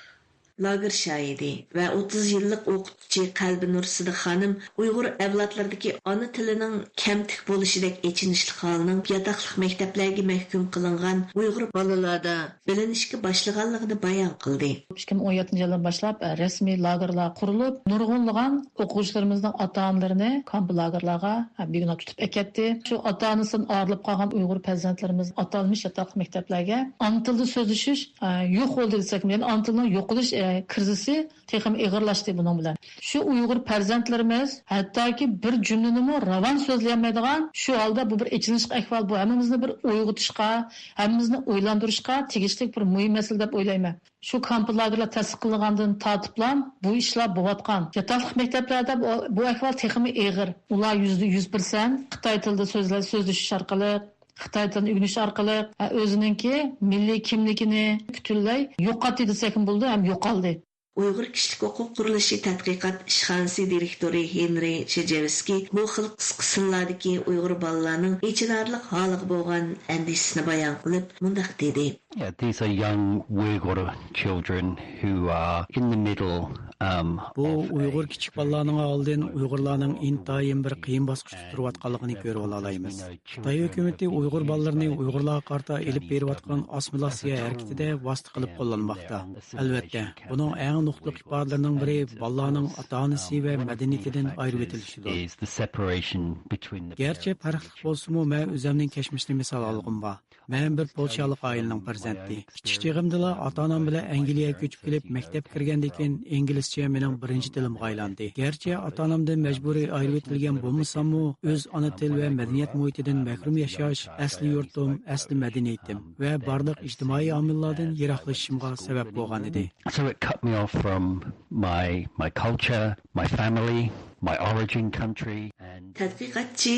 لاگېر شاھىدى ۋە ئوتتۇز يىللىق ئوقۇتقۇچى قەلبىنۇر سىدىق خانىم ئۇيغۇر ئەۋلادلىرىدىكى ئانا تىلىنىڭ كەمتۈك بولۇشىدەك ئېچىنىشلىق ھالنىڭ ياتاقلىق مەكتەپلەرگە مەھكۇم قىلىنغان ئۇيغۇر بالىلاردا بىلىنىشكە باشلىغانلىقىنى بايان قىلدى. ئىككى مىڭ ئون يەتتىنچى يىلدىن باشلاپ، ئە، رەسمىي لاگېرلار قۇرۇلۇپ، نۇرغۇنلىغان ئوقۇغۇچىلىرىمىزنىڭ ئاتا-ئانىلىرىنى كامپ لاگېرلارغا، ئە، بىگۇناھ تۇتۇپ ئەكەتتى. شۇ ئاتا-ئانىسىدىن ئايرىلىپ قالغان ئۇيغۇر پەرزەنتلىرىمىز ئاتالمىش ياتاقلىق مەكتەپلەرگە ئانا تىلدا سۆزلىشىش، ئە، يوق بولدى دېسەكمۇ، يەنى ئانا تىلنىڭ يوقىلىش، ئە، كىرىزىسى تېخىمۇ ئېغىرلاشتى بۇنىڭ بىلەن. شۇ ئۇيغۇر پەرزەنتلىرىمىز ھەتتاكى بىر جۈملىنىمۇ راۋان سۆزلىيەلمەيدىغان، شۇ ھالدا بۇ بىر ئېچىنىشلىق ئەھۋال، بۇ ھەممىمىزنى بىر ئويغىتىشقا، ھەممىمىزنى ئويلاندۇرۇشقا تېگىشلىك بىر مۇھىم مەسىلە دەپ ئويلايمەن. شۇ كامپ لاگېرلار تەسىس قىلىنغاندىن تارتىپلا بۇ ئىشلار بولۇۋاتقان. ياتاقلىق مەكتەپلەردە بۇ، بۇ ئەھۋال تېخىمۇ ئېغىر. ئۇلار يۈزدە يۈز پىرسەنت خىتاي تىلىدا سۆزلە-، سۆزلىشىش ئارقىلىق، خىتاي تىلىنى ئۆگىنىش ئارقىلىق، ئە، ئۆزىنىڭكى مىللىي كىملىكىنى پۈتۈنلەي يوقاتتى دېسەكمۇ بولىدۇ، ھەم يوقالدى. ئۇيغۇر كىشىلىك ھوقۇق قۇرۇلۇشى تەتقىقات ئىشخانىسى دىرېكتورى ھېنرى چېجېۋسكىي بۇ خىل قىسقا سىنلاردىكى ئۇيغۇر بالىلارنىڭ ئېچىنارلىق ھالىغا بولغان ئەندىشىسىنى بايان قىلىپ، مۇنداق دېدى. Yeah, these are young Uyghur children who are in the middle, um, بۇ of ئۇيغۇر a كىچىك بالىلارنىڭ ئالدىن ئۇيغۇرلارنىڭ ئىنتايىن بىر قىيىن باسقۇچتا تۇرۇۋاتقانلىقىنى كۆرۈۋالالايمىز. خىتاي ھۆكۈمىتى ئۇيغۇر بالىلىرىنى ئۇيغۇرلارغا قارىتا ئېلىپ بېرىۋاتقان ئاسسىمىلياتسىيە ھەرىكىتىدە ۋاسىتە قىلىپ قوللانماقتا. ئەلۋەتتە، بۇنىڭ ئەڭ نۇقتىلىق ئىپادىلىرىنىڭ بىرى بالىلارنىڭ ئاتا-ئانىسى ۋە مەدەنىيىتىدىن ئايرىۋېتىلىشىدۇر. Is the separation between the گەرچە پەرقلىق بولسىمۇ، مەن ئۆزۈمنىڭ كەچمىشىنى مىسال ئالغۇم بار. مەن بىر پولشالىق ئائىلىنىڭ پەرزەنتى. كىچىك چېغىمدىلا ئاتا-ئانام بىلەن ئەنگلىيەگە كۆچۈپ كېلىپ، مەكتەپكە كىرگەندىن كېيىن ئىنگلىزچە مېنىڭ بىرىنچى تىلىمغا ئايلاندى. گەرچە ئاتا-ئانامدىن مەجبۇرىي ئايرىۋېتىلگەن بولمىساممۇ، ئۆز ئانا تىل ۋە مەدەنىيەت مۇھىتىدىن مەھرۇم ياشاش ئەسلى يۇرتۇم، ئەسلى مەدەنىيىتىم ۋە بارلىق ئىجتىمائىي ئامىللاردىن يىراقلىشىشىمغا سەۋەب بولغانىدى. So it cut me off from my, my culture, my family, my origin country, and تەتقىقاتچى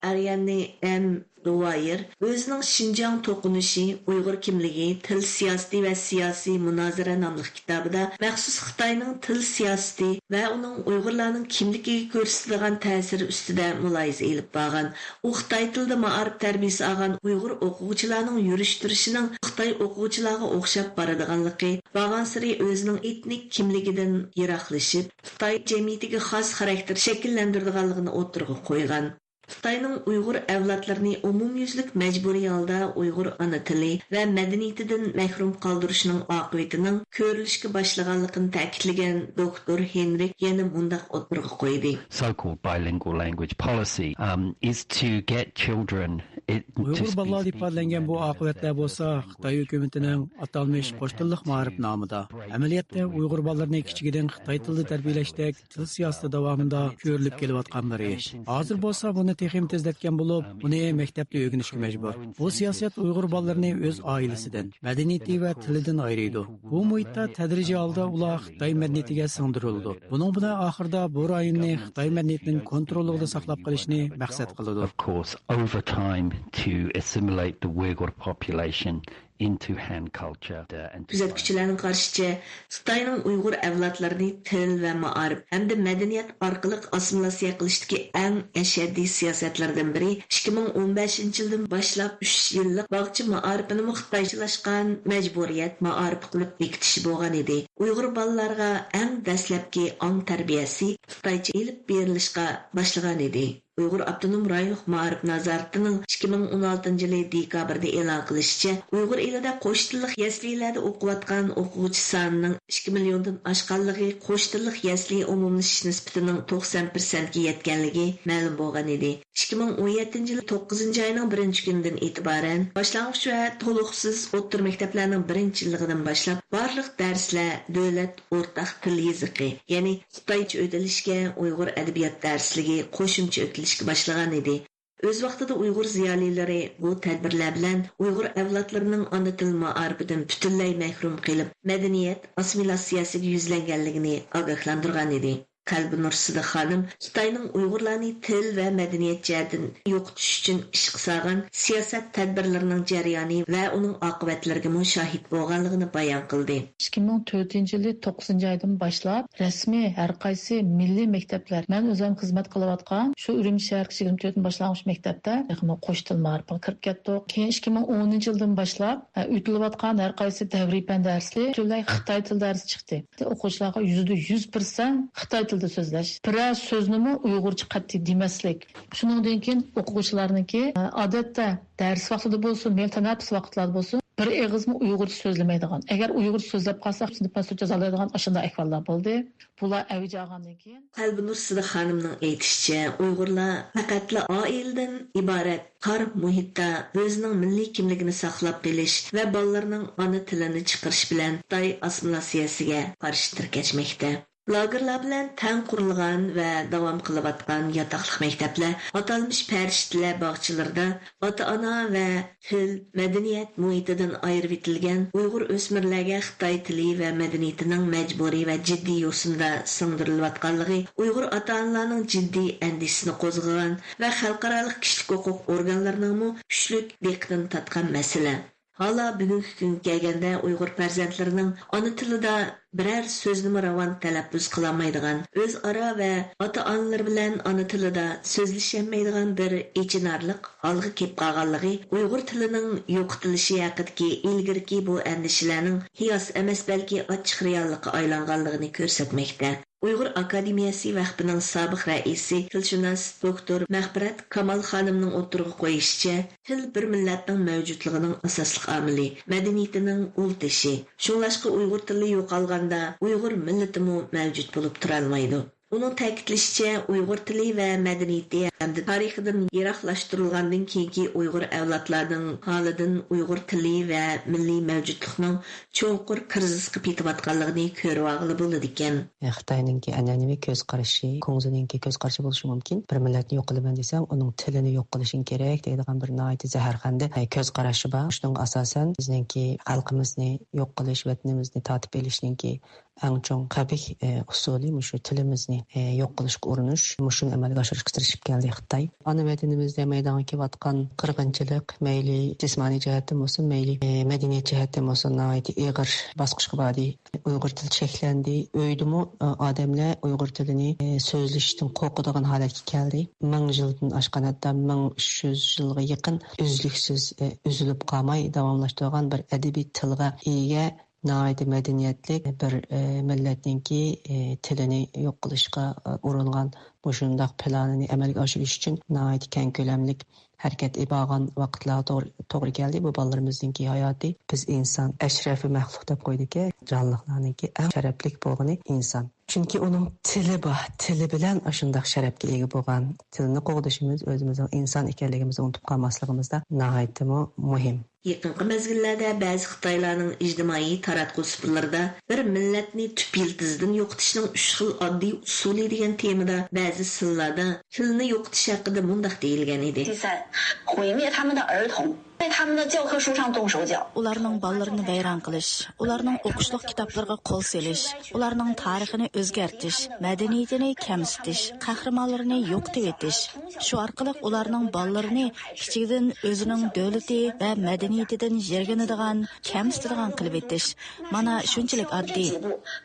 ئارياننى ئېم دۇۋايېر ئۆزىنىڭ شىنجاڭ توقۇنۇشى، ئۇيغۇر كىملىكى، تىل سىياسىتى ۋە سىياسىي مۇنازىرە ناملىق كىتابىدا مەخسۇس خىتاينىڭ تىل سىياسىتى ۋە ئۇنىڭ ئۇيغۇرلارنىڭ كىملىكىگە كۆرسىتىدىغان تەسىرى ئۈستىدە مۇلاھىزە ئېلىپ بارغان. ئۇ خىتاي تىلىدا مائارىپ تەربىيىسى ئالغان ئۇيغۇر ئوقۇغۇچىلارنىڭ يۈرۈش-تۇرۇشىنىڭ خىتاي ئوقۇغۇچىلارغا ئوخشاپ بارىدىغانلىقى، بارغانسېرى ئۆزىنىڭ ئېتنىك كىملىكىدىن يىراقلىشىپ، خىتاي جەمئىيىتىگە خاس خاراكتېر شەكىللەندۈرىدىغانلىقىنى ئوتتۇرىغا قويغان. خىتاينىڭ ئۇيغۇر ئەۋلادلىرىنى ئومۇميۈزلۈك مەجبۇرىي ھالدا ئۇيغۇر ئانا تىلى ۋە مەدەنىيىتىدىن مەھرۇم قالدۇرۇشىنىڭ ئاقىۋىتىنىڭ كۆرۈلۈشكە باشلىغانلىقىنى تەكىتلىگەن دوكتور ھېنرىك يەنە مۇنداق ئوتتۇرىغا قويدى. So-called bilingual language policy, um, is to get children, it, to ئۇيغۇر بالىلاردا ئىپادىلەنگەن بۇ ئاقىۋەتلەر بولسا خىتاي ھۆكۈمىتىنىڭ ئاتالمىش قوش تىللىق مائارىپ نامىدا، ئەمەلىيەتتە ئۇيغۇر بالىلىرىنى كىچىكىدىن خىتاي تىلىدا تەربىيەلەشتەك تىل سىياسىتى داۋامىدا كۆرۈلۈپ كېلىۋاتقان بىر ئىش. ھازىر بولسا بۇنى تېخىمۇ تېزلەتكەن بولۇپ، ئۇنى مەكتەپتە ئۆگىنىشكە مەجبۇر. بۇ سىياسەت ئۇيغۇر بالىلىرىنى ئۆز ئائىلىسىدىن، مەدەنىيىتى ۋە تىلىدىن ئايرىيدۇ. بۇ مۇھىتتا تەدرىجىي ھالدا ئۇلار خىتاي مەدەنىيىتىگە سىڭدۈرۈلىدۇ. بۇنىڭ بىلەن ئاخىرىدا بۇ رايوننى خىتاي مەدەنىيىتىنىڭ كونتروللۇقىدا ساقلاپ قېلىشنى مەقسەت قىلىدۇ. Of course, over time to assimilate the Uyghur population into Han culture and to كۆزەتكۈچىلەرنىڭ قارىشىچە، خىتاينىڭ ئۇيغۇر ئەۋلادلىرىنى تىل ۋە مائارىپ ھەمدە مەدەنىيەت ئارقىلىق ئاسسىمىلياتسىيە قىلىشتىكى ئەڭ ئەشەددىي سىياسەتلەردىن بىرى ئىككى مىڭ ئون بەشىنچى يىلدىن باشلاپ ئۈچ يىللىق باغچە مائارىپىنىمۇ خىتايچىلاشقان مەجبۇرىيەت مائارىپى قىلىپ بېكىتىشى بولغان ئىدى. ئۇيغۇر بالىلارغا ئەڭ دەسلەپكى ئاڭ تەربىيەسى خىتايچە ئېلىپ بېرىلىشقا باشلىغان ئىدى. ئۇيغۇر ئاپتونوم رايونلۇق مائارىپ نازارىتىنىڭ ئىككى مىڭ ئون ئالتىنچى يىلى دېكابىردا ئېلان قىلىشىچە، ئۇيغۇر ئېلىدە قوش تىللىق يەسلىلەردە ئوقۇۋاتقان ئوقۇغۇچى سانىنىڭ ئىككى مىليوندىن ئاشقانلىقى، قوش تىللىق يەسلى ئومۇملىشىش نىسبىتىنىڭ توقسان پىرسەنتكە يەتكەنلىكى مەلۇم بولغان ئىدى. ئىككى مىڭ ئون يەتتىنچى يىلى توققۇزىنچى ئاينىڭ بىرىنچى كۈنىدىن ئېتىبارەن باشلانغۇچ ۋە تولۇقسىز ئوتتۇرا مەكتەپلەرنىڭ بىرىنچى يىللىقىدىن باشلاپ بارلىق دەرسلەر دۆلەت ئورتاق تىل يېزىقى، يەنى خىتايچە ئۆتۈلۈشكە، ئۇيغۇر ئەدەبىيات دەرسلىكى قوشۇمچە ئۆتۈلۈشكە باشلىغان ئىدى. ئۆز ۋاقتىدا ئۇيغۇر زىيالىيلىرى بۇ تەدبىرلەر بىلەن ئۇيغۇر ئەۋلادلىرىنىڭ ئانا تىل مائارىپىدىن پۈتۈنلەي مەھرۇم قېلىپ، مەدەنىيەت ئاسسىمىلياتسىيەسىگە يۈزلەنگەنلىكىنى ئاگاھلاندۇرغان ئىدى. قەلبىنۇر سىدىق خانىم خىتاينىڭ ئۇيغۇرلارنى تىل ۋە مەدەنىيەت جەھەتتىن يوقىتىش ئۈچۈن ئىشقا سالغان سىياسەت تەدبىرلىرىنىڭ جەريانى ۋە ئۇنىڭ ئاقىۋەتلىرىگىمۇ شاھىت بولغانلىقىنى بايان قىلدى. ئىككى مىڭ تۆتىنچى يىلى توققۇزىنچى ئايدىن باشلاپ رەسمىي ھەر قايسى مىللىي مەكتەپلەر، مەن ئۆزۈم خىزمەت قىلىۋاتقان شۇ ئۈرۈمچى شەھەرلىك يىگىرمە تۆتىنچى باشلانغۇچ مەكتەپتە تېخىمۇ قوش تىل مائارىپىغا كىرىپ كەتتۇق. كېيىن ئىككى مىڭ ئونىنچى يىلدىن باشلاپ، ئە، ئۆتۈلۈۋاتقان ھەر قايسى دەۋرىي پەن دەرسلىرى پۈتۈنلەي خىتاي تىل دەرسى چىقتى. ئوقۇغۇچىلارغا يۈزدە يۈز پىرسەنت خىتاي تىلىدا سۆزلەش، بىرەر سۆزنىمۇ ئۇيغۇرچە قەتئىي دېمەسلىك. شۇنىڭدىن كېيىن ئوقۇغۇچىلارنىڭكى، ئە، ئادەتتە دەرس ۋاقتىدا بولسۇن، مەيلى تەنەپپۇس ۋاقىتلاردا بولسۇن، بىر ئېغىزمۇ ئۇيغۇرچە سۆزلىمەيدىغان، ئەگەر ئۇيغۇرچە سۆزلەپ قالسا، سىنىپتىن سۈرۈپ جازالايدىغان ئاشۇنداق ئەھۋاللار بولدى. بۇلار ئەۋج ئالغاندىن كېيىن، قەلبىنۇر سىدىق خانىمنىڭ ئېيتىشىچە، ئۇيغۇرلار پەقەتلا ئائىلىدىن ئىبارەت تار مۇھىتتا ئۆزىنىڭ مىللىي كىملىكىنى ساقلاپ قېلىش ۋە بالىلىرىنىڭ ئانا تىلىنى چىقىرىش بىلەن خىتاي ئاسسىمىلياتسىيەسىگە قارشى تىركەشمەكتە. لاگېرلار بىلەن تەڭ قۇرۇلغان ۋە داۋام قىلىۋاتقان ياتاقلىق مەكتەپلەر، ئاتالمىش پەرىشتىلەر باغچىلىرىدا ئاتا-ئانا ۋە تىل، مەدەنىيەت مۇھىتىدىن ئايرىۋېتىلگەن ئۇيغۇر ئۆسمۈرلەرگە خىتاي تىلى ۋە مەدەنىيىتىنىڭ مەجبۇرىي ۋە جىددىي يوسۇندا سىڭدۈرۈلۈۋاتقانلىقى ئۇيغۇر ئاتا-ئانىلارنىڭ جىددىي ئەندىشىسىنى قوزغىغان ۋە خەلقئارالىق كىشىلىك ھوقۇق ئورگانلىرىنىڭمۇ كۈچلۈك دىققىتىنى تارتقان مەسىلە. ھالا بۈگۈنكى كۈنگە كەلگەندە، ئۇيغۇر پەرزەنتلىرىنىڭ ئانا تىلىدا بىرەر سۆزنىمۇ راۋان تەلەپپۇز قىلالمايدىغان، ئۆزئارا ۋە ئاتا-ئانىلىرى بىلەن ئانا تىلىدا سۆزلىشەلمەيدىغان بىر ئېچىنارلىق ھالغا كېلىپ قالغانلىقى ئۇيغۇر تىلىنىڭ يوقىتىلىشى ھەققىدىكى ئىلگىرىكى بۇ ئەندىشىلەرنىڭ قىياس ئەمەس، بەلكى ئاچچىق رېئاللىققا ئايلانغانلىقىنى كۆرسەتمەكتە. ئۇيغۇر ئاكادېمىيەسى ۋەقپىنىڭ سابىق رەئىسى، تىلشۇناس دوكتور مەغپىرەت كامال خانىمنىڭ ئوتتۇرىغا قويۇشىچە، تىل بىر مىللەتنىڭ مەۋجۇتلۇقىنىڭ ئاساسلىق ئامىلى، مەدەنىيىتىنىڭ ئۇل تېشى. شۇڭلاشقا ئۇيغۇر تىلى يوقالغاندا، ئۇيغۇر مىللىتىمۇ مەۋجۇت بولۇپ تۇرالمايدۇ. ئۇنىڭ تەكىتلىشىچە، ئۇيغۇر تىلى ۋە مەدەنىيىتى ھەمدە تارىخىدىن يىراقلاشتۇرۇلغاندىن كېيىنكى ئۇيغۇر ئەۋلادلارنىڭ ھالىدىن ئۇيغۇر تىلى ۋە مىللىي مەۋجۇتلۇقنىڭ چوڭقۇر كىرىزىسقا پېتىۋاتقانلىقىنى كۆرۈۋالغىلى بولىدىكەن. خىتاينىڭكى ئەنئەنىۋى كۆز قارىشى، كۇڭزىنىڭكى كۆز قارىشى بولۇشى مۇمكىن. بىر مىللەتنى يوق قىلىمەن دېسەڭ، ئۇنىڭ تىلىنى يوق قىلىشىڭ كېرەك دەيدىغان بىر ناھايىتى زەھەرخەندە، ئە، كۆز قارىشى بار. شۇنىڭغا ئاساسەن، بىزنىڭكى خەلقىمىزنى يوق قىلىش، ۋەتىنىمىزنى تارتىپ ئېلىشنىڭكى ئەڭ چوڭ قەبىھ، ئە، ئۇسۇلى مۇشۇ تىلىمىزنى، ئە، يوق قىلىشقا ئۇرۇنۇش. مۇشۇنى ئەمەلگە ئاشۇرۇشقا تىرىشىپ كەلدى خىتاي. ئانا ۋەتىنىمىزدە مەيدانغا كېلىۋاتقان قىرغىنچىلىق، مەيلى جىسمانىي جەھەتتىن بولسۇن، مەيلى، ئە، مەدەنىيەت جەھەتتىن بولسۇن، ناھايىتى ئېغىر باسقۇچقا باردى. ئۇيغۇر تىلى چەكلەندى. ئۆيدىمۇ، ئە، ئادەملەر ئۇيغۇر تىلىنى، ئە، سۆزلىشىشتىن قورقىدىغان ھالەتكە كەلدى. مىڭ يىلدىن ئاشقان، ھەتتا مىڭ ئۈچ يۈز يىلغا يېقىن ئۈزلۈكسىز، ئە، ئۈزۈلۈپ قالماي داۋاملاشتۇرغان بىر ئەدەبىي تىلغا ئىگە، ناھايىتى مەدەنىيەتلىك بىر، ئە، مىللەتنىڭكى، ئە، تىلىنى يوق قىلىشقا، ئە، ئۇرۇنغان مۇشۇنداق پىلانىنى ئەمەلگە ئاشۇرۇش ئۈچۈن ناھايىتى كەڭ كۆلەملىك ھەرىكەت ئېلىپ بارغان ۋاقىتلارغا توغرا، توغرا كەلدى. بۇ بالىلىرىمىزنىڭكى ھاياتى. بىز ئىنسان ئەشرەفى مەخلۇق دەپ قويدىكەن. جانلىقلارنىڭكى ئەڭ شەرەپلىك بولغىنى ئىنسان. چۈنكى ئۇنىڭ تىلى بار، تىلى بىلەن ئاشۇنداق شەرەپكە ئىگە بولغان. تىلنى قوغدىشىمىز، ئۆزىمىزنىڭ ئىنسان ئىكەنلىكىمىزنى ئۇنتۇپ قالماسلىقىمىزدا ناھايىتىمۇ مۇھىم. يېقىنقى مەزگىللەردە بەزى خىتايلارنىڭ ئىجتىمائىي تاراتقۇ سۇپىلىرىدا بىر مىللەتنى تۈپ يىلتىزىدىن يوقىتىشنىڭ ئۈچ خىل ئاددىي ئۇسۇلى دېگەن تېمىدا بەزى سىنلاردا تىلنى يوقىتىش ھەققىدە مۇنداق دېيىلگەن ئىدى. 第三，毁灭他们的儿童，在他们的教科书上动手脚。 ئۇلارنىڭ بالىلىرىنى ۋەيران قىلىش، ئۇلارنىڭ ئوقۇشلۇق كىتابلىرىغا قول سېلىش، ئۇلارنىڭ تارىخىنى ئۆزگەرتىش، مەدەنىيىتىنى كەمسىتىش، قەھرىمانلىرىنى يوقىتىۋېتىش، شۇ ئارقىلىق ئۇلارنىڭ بالىلىرىنى كىچىكىدىن ئۆزىنىڭ دۆلىتى ۋە مەدەنىيىتىدىن يىرگىنىدىغان، كەمسىتىدىغان قىلىۋېتىش. مانا شۇنچىلىك ئاددىي.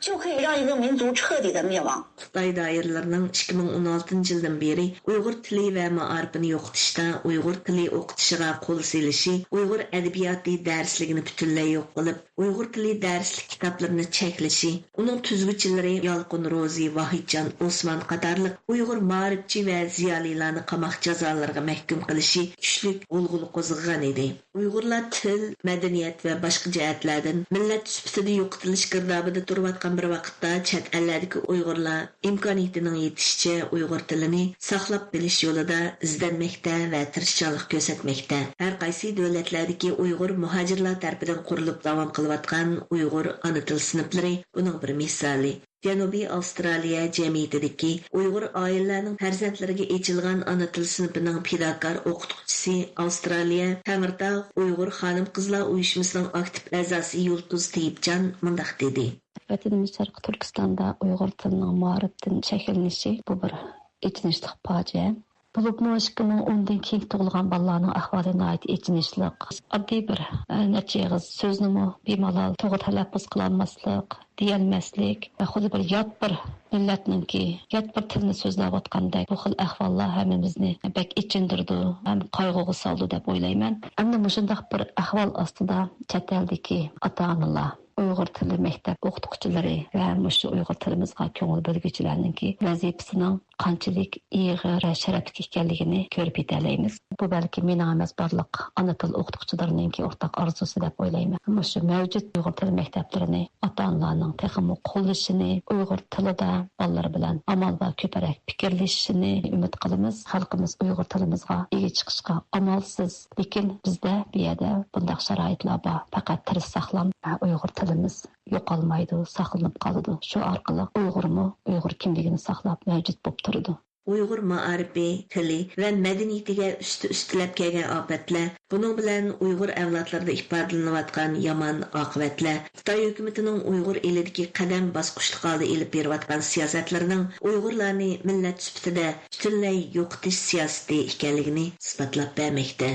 就可以让一个民族彻底的灭亡。 خىتاي دائىرىلىرىنىڭ ئىككى مىڭ ئون ئالتىنچى يىلدىن بېرى ئۇيغۇر تىلى ۋە مائارىپىنى يوقىتىشتا ئۇيغۇر تىلى ئوقۇتۇشىغا قول سېلىش ئۇيغۇر ئەدەبىياتى دەرسلىكىنى پۈتۈنلەي يوق قىلىپ، ئۇيغۇر تىلى دەرسلىك كىتابلىرىنى چەكلىشى، ئۇنىڭ تۈزگۈچىلىرى يالقۇن روزى، ۋاھىتجان ئوسمان قاتارلىق ئۇيغۇر مائارىپچى ۋە زىيالىيلارنى قاماق جازالىرىغا مەھكۇم قىلىشى كۈچلۈك غۇلغۇلا قوزغىغان ئىدى. ئۇيغۇرلار تىل، مەدەنىيەت ۋە باشقا جەھەتلەردىن مىللەت سۈپىتىدە يوقىتىلىش گىردابىدا تۇرۇۋاتقان بىر ۋاقىتتا، چەت ئەللەردىكى ئۇيغۇرلار ئىمكانىيىتىنىڭ يېتىشىچە ئۇيغۇر تىلىنى ساقلاپ قېلىش يولىدا ئىزدەنمەكتە ۋە تىرىشچانلىق كۆرسەتمەكتە. ھەر قايسى دۆلەتلەردىكى ئۇيغۇر مۇھاجىرلار تەرىپىدىن قۇرۇلۇپ داۋام قىلىۋاتقان ئۇيغۇر ئانا تىل سىنىپلىرى بۇنىڭ بىر مىسالى. جەنۇبىي ئاۋسترالىيە جەمئىيىتىدىكى ئۇيغۇر ئائىلىلەرنىڭ پەرزەنتلىرىگە ئېچىلغان ئانا تىل سىنىپىنىڭ پىداكار ئوقۇتقۇچىسى، ئاۋسترالىيە تەڭرىتاغ ئۇيغۇر خانىم-قىزلار ئۇيۇشمىسىنىڭ ئاكتىپ ئەزاسى يۇلتۇز تېيىپجان مۇنداق دېدى. ۋەتىنىمىز شەرقىي تۈركىستاندا ئۇيغۇر تىلىنىڭ مائارىپتىن چەكلىنىشى، بۇ بىر ئېچىنىشلىق پاجىئە. بولۇپمۇ ئىككى مىڭ ئوندىن كېيىن تۇغۇلغان بالىلارنىڭ ئەھۋالى ناھايىتى ئېچىنىشلىق. ئاددىي بىر، ئە، نەچچە ئېغىز سۆزنىمۇ بىمالال توغرا تەلەپپۇز قىلالماسلىق، دېيەلمەسلىك، خۇددى بىر يات بىر مىللەتنىڭكى يات بىر تىلنى سۆزلەۋاتقاندەك بۇ خىل ئەھۋاللار ھەممىمىزنى بەك ئېچىندۇرىدۇ ھەم قايغۇغا سالىدۇ دەپ ئويلايمەن. ئەمدى مۇشۇنداق بىر ئەھۋال ئاستىدا چەت ئەلدىكى ئاتا-ئانىلار، ئۇيغۇر تىلى مەكتەپ ئوقۇتقۇچىلىرى ۋە مۇشۇ ئۇيغۇر تىلىمىزغا كۆڭۈل بۆلگۈچىلەرنىڭكى ۋەزىپىسىنىڭ قانچىلىك ئېغىر ۋە شەرەپلىك ئىكەنلىكىنى كۆرۈپ يېتەلەيمىز. بۇ بەلكىم مېنىڭ ئەمەس، بارلىق ئانا تىل ئوقۇتقۇچىلىرىنىڭكى ئورتاق ئارزۇسى دەپ ئويلايمەن. مۇشۇ مەۋجۇت ئۇيغۇر تىل مەكتەپلىرىنى ئاتا-ئانىلارنىڭ تېخىمۇ قوللىشىنى، ئۇيغۇر تىلىدا بالىلىرى بىلەن ئامال بار كۆپرەك پىكىرلىشىشىنى ئۈمىد قىلىمىز. خەلقىمىز ئۇيغۇر تىلىمىزغا ئىگە چىقىشقا ئامالسىز. لېكىن بىزدە بۇ يەردە بۇنداق شارائىتلار بار. پەقەت تىرىشساقلا، ئۇيغۇر تىلىمىز يوقالمايدۇ، ساقلىنىپ قالىدۇ. شۇ ئارقىلىق ئۇيغۇرمۇ ئۇيغۇر كىملىكىنى ساقلاپ مەۋجۇت بولۇپ تۇرىدۇ. ئۇيغۇر مائارىپى، تىلى ۋە مەدەنىيىتىگە ئۈستى-ئۈستىلەپ كەلگەن ئاپەتلەر، بۇنىڭ بىلەن ئۇيغۇر ئەۋلادلىرىدا ئىپادىلىنىۋاتقان يامان ئاقىۋەتلەر خىتاي ھۆكۈمىتىنىڭ ئۇيغۇر ئېلىدىكى قەدەم باسقۇچلۇق ھالدا ئېلىپ بېرىۋاتقان سىياسەتلىرىنىڭ ئۇيغۇرلارنى مىللەت سۈپىتىدە پۈتۈنلەي يوقىتىش سىياسىتى ئىكەنلىكىنى ئىسپاتلاپ بەرمەكتە.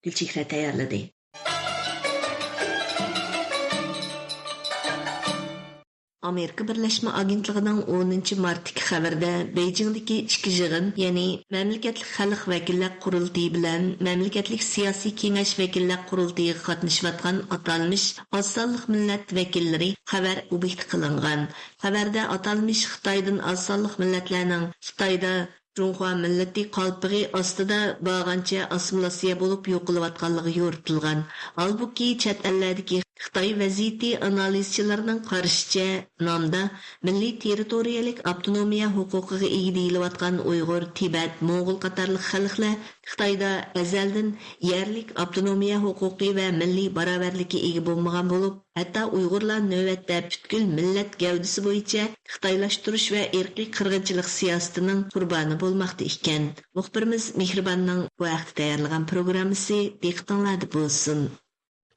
گۈلچېھرە تەييارلىدى. ئامېرىكا بىرلەشمە ئاگېنتلىقىنىڭ ئونىنچى مارتتىكى خەۋىرىدە، بېيجىڭدىكى ئىككى يىغىن، يەنى مەملىكەتلىك خەلق ۋەكىللەر قۇرۇلتىيى بىلەن مەملىكەتلىك سىياسىي كېڭەش ۋەكىللەر قۇرۇلتىيىغا قاتنىشىۋاتقان ئاتالمىش ئاز سانلىق مىللەت ۋەكىللىرى خەۋەر ئوبيېكتى قىلىنغان. خەۋەردە ئاتالمىش خىتايدىن ئاز سانلىق مىللەتلەرنىڭ خىتايدا جۇڭخۇا مىللىتى قالپىقى ئاستىدا بارغانچە ئاسسىمىلياتسىيە بولۇپ يوقىلىۋاتقانلىقى يورۇتۇلغان. ھالبۇكى، چەت ئەللەردىكى خىتاي ۋەزىيىتى ئانالىزچىلىرىنىڭ قارىشىچە، نامدا مىللىي تېررىتورىيەلىك ئاپتونومىيە ھوقۇقىغا ئىگە دېيىلىۋاتقان ئۇيغۇر، تىبەت، موڭغۇل قاتارلىق خەلقلەر خىتايدا ئەزەلدىن يەرلىك ئاپتونومىيە ھوقۇقى ۋە مىللىي باراۋەرلىككە ئىگە بولمىغان بولۇپ، ھەتتا ئۇيغۇرلار نۆۋەتتە پۈتكۈل مىللەت گەۋدىسى بويىچە خىتايلاشتۇرۇش ۋە ئىرقىي قىرغىنچىلىق سىياسىتىنىڭ قۇربانى بولماقتا ئىكەن. مۇخبىرىمىز مېھرىباننىڭ بۇ ھەقتە تەييارلىغان پروگراممىسى دىققىتىڭلاردا بولسۇن.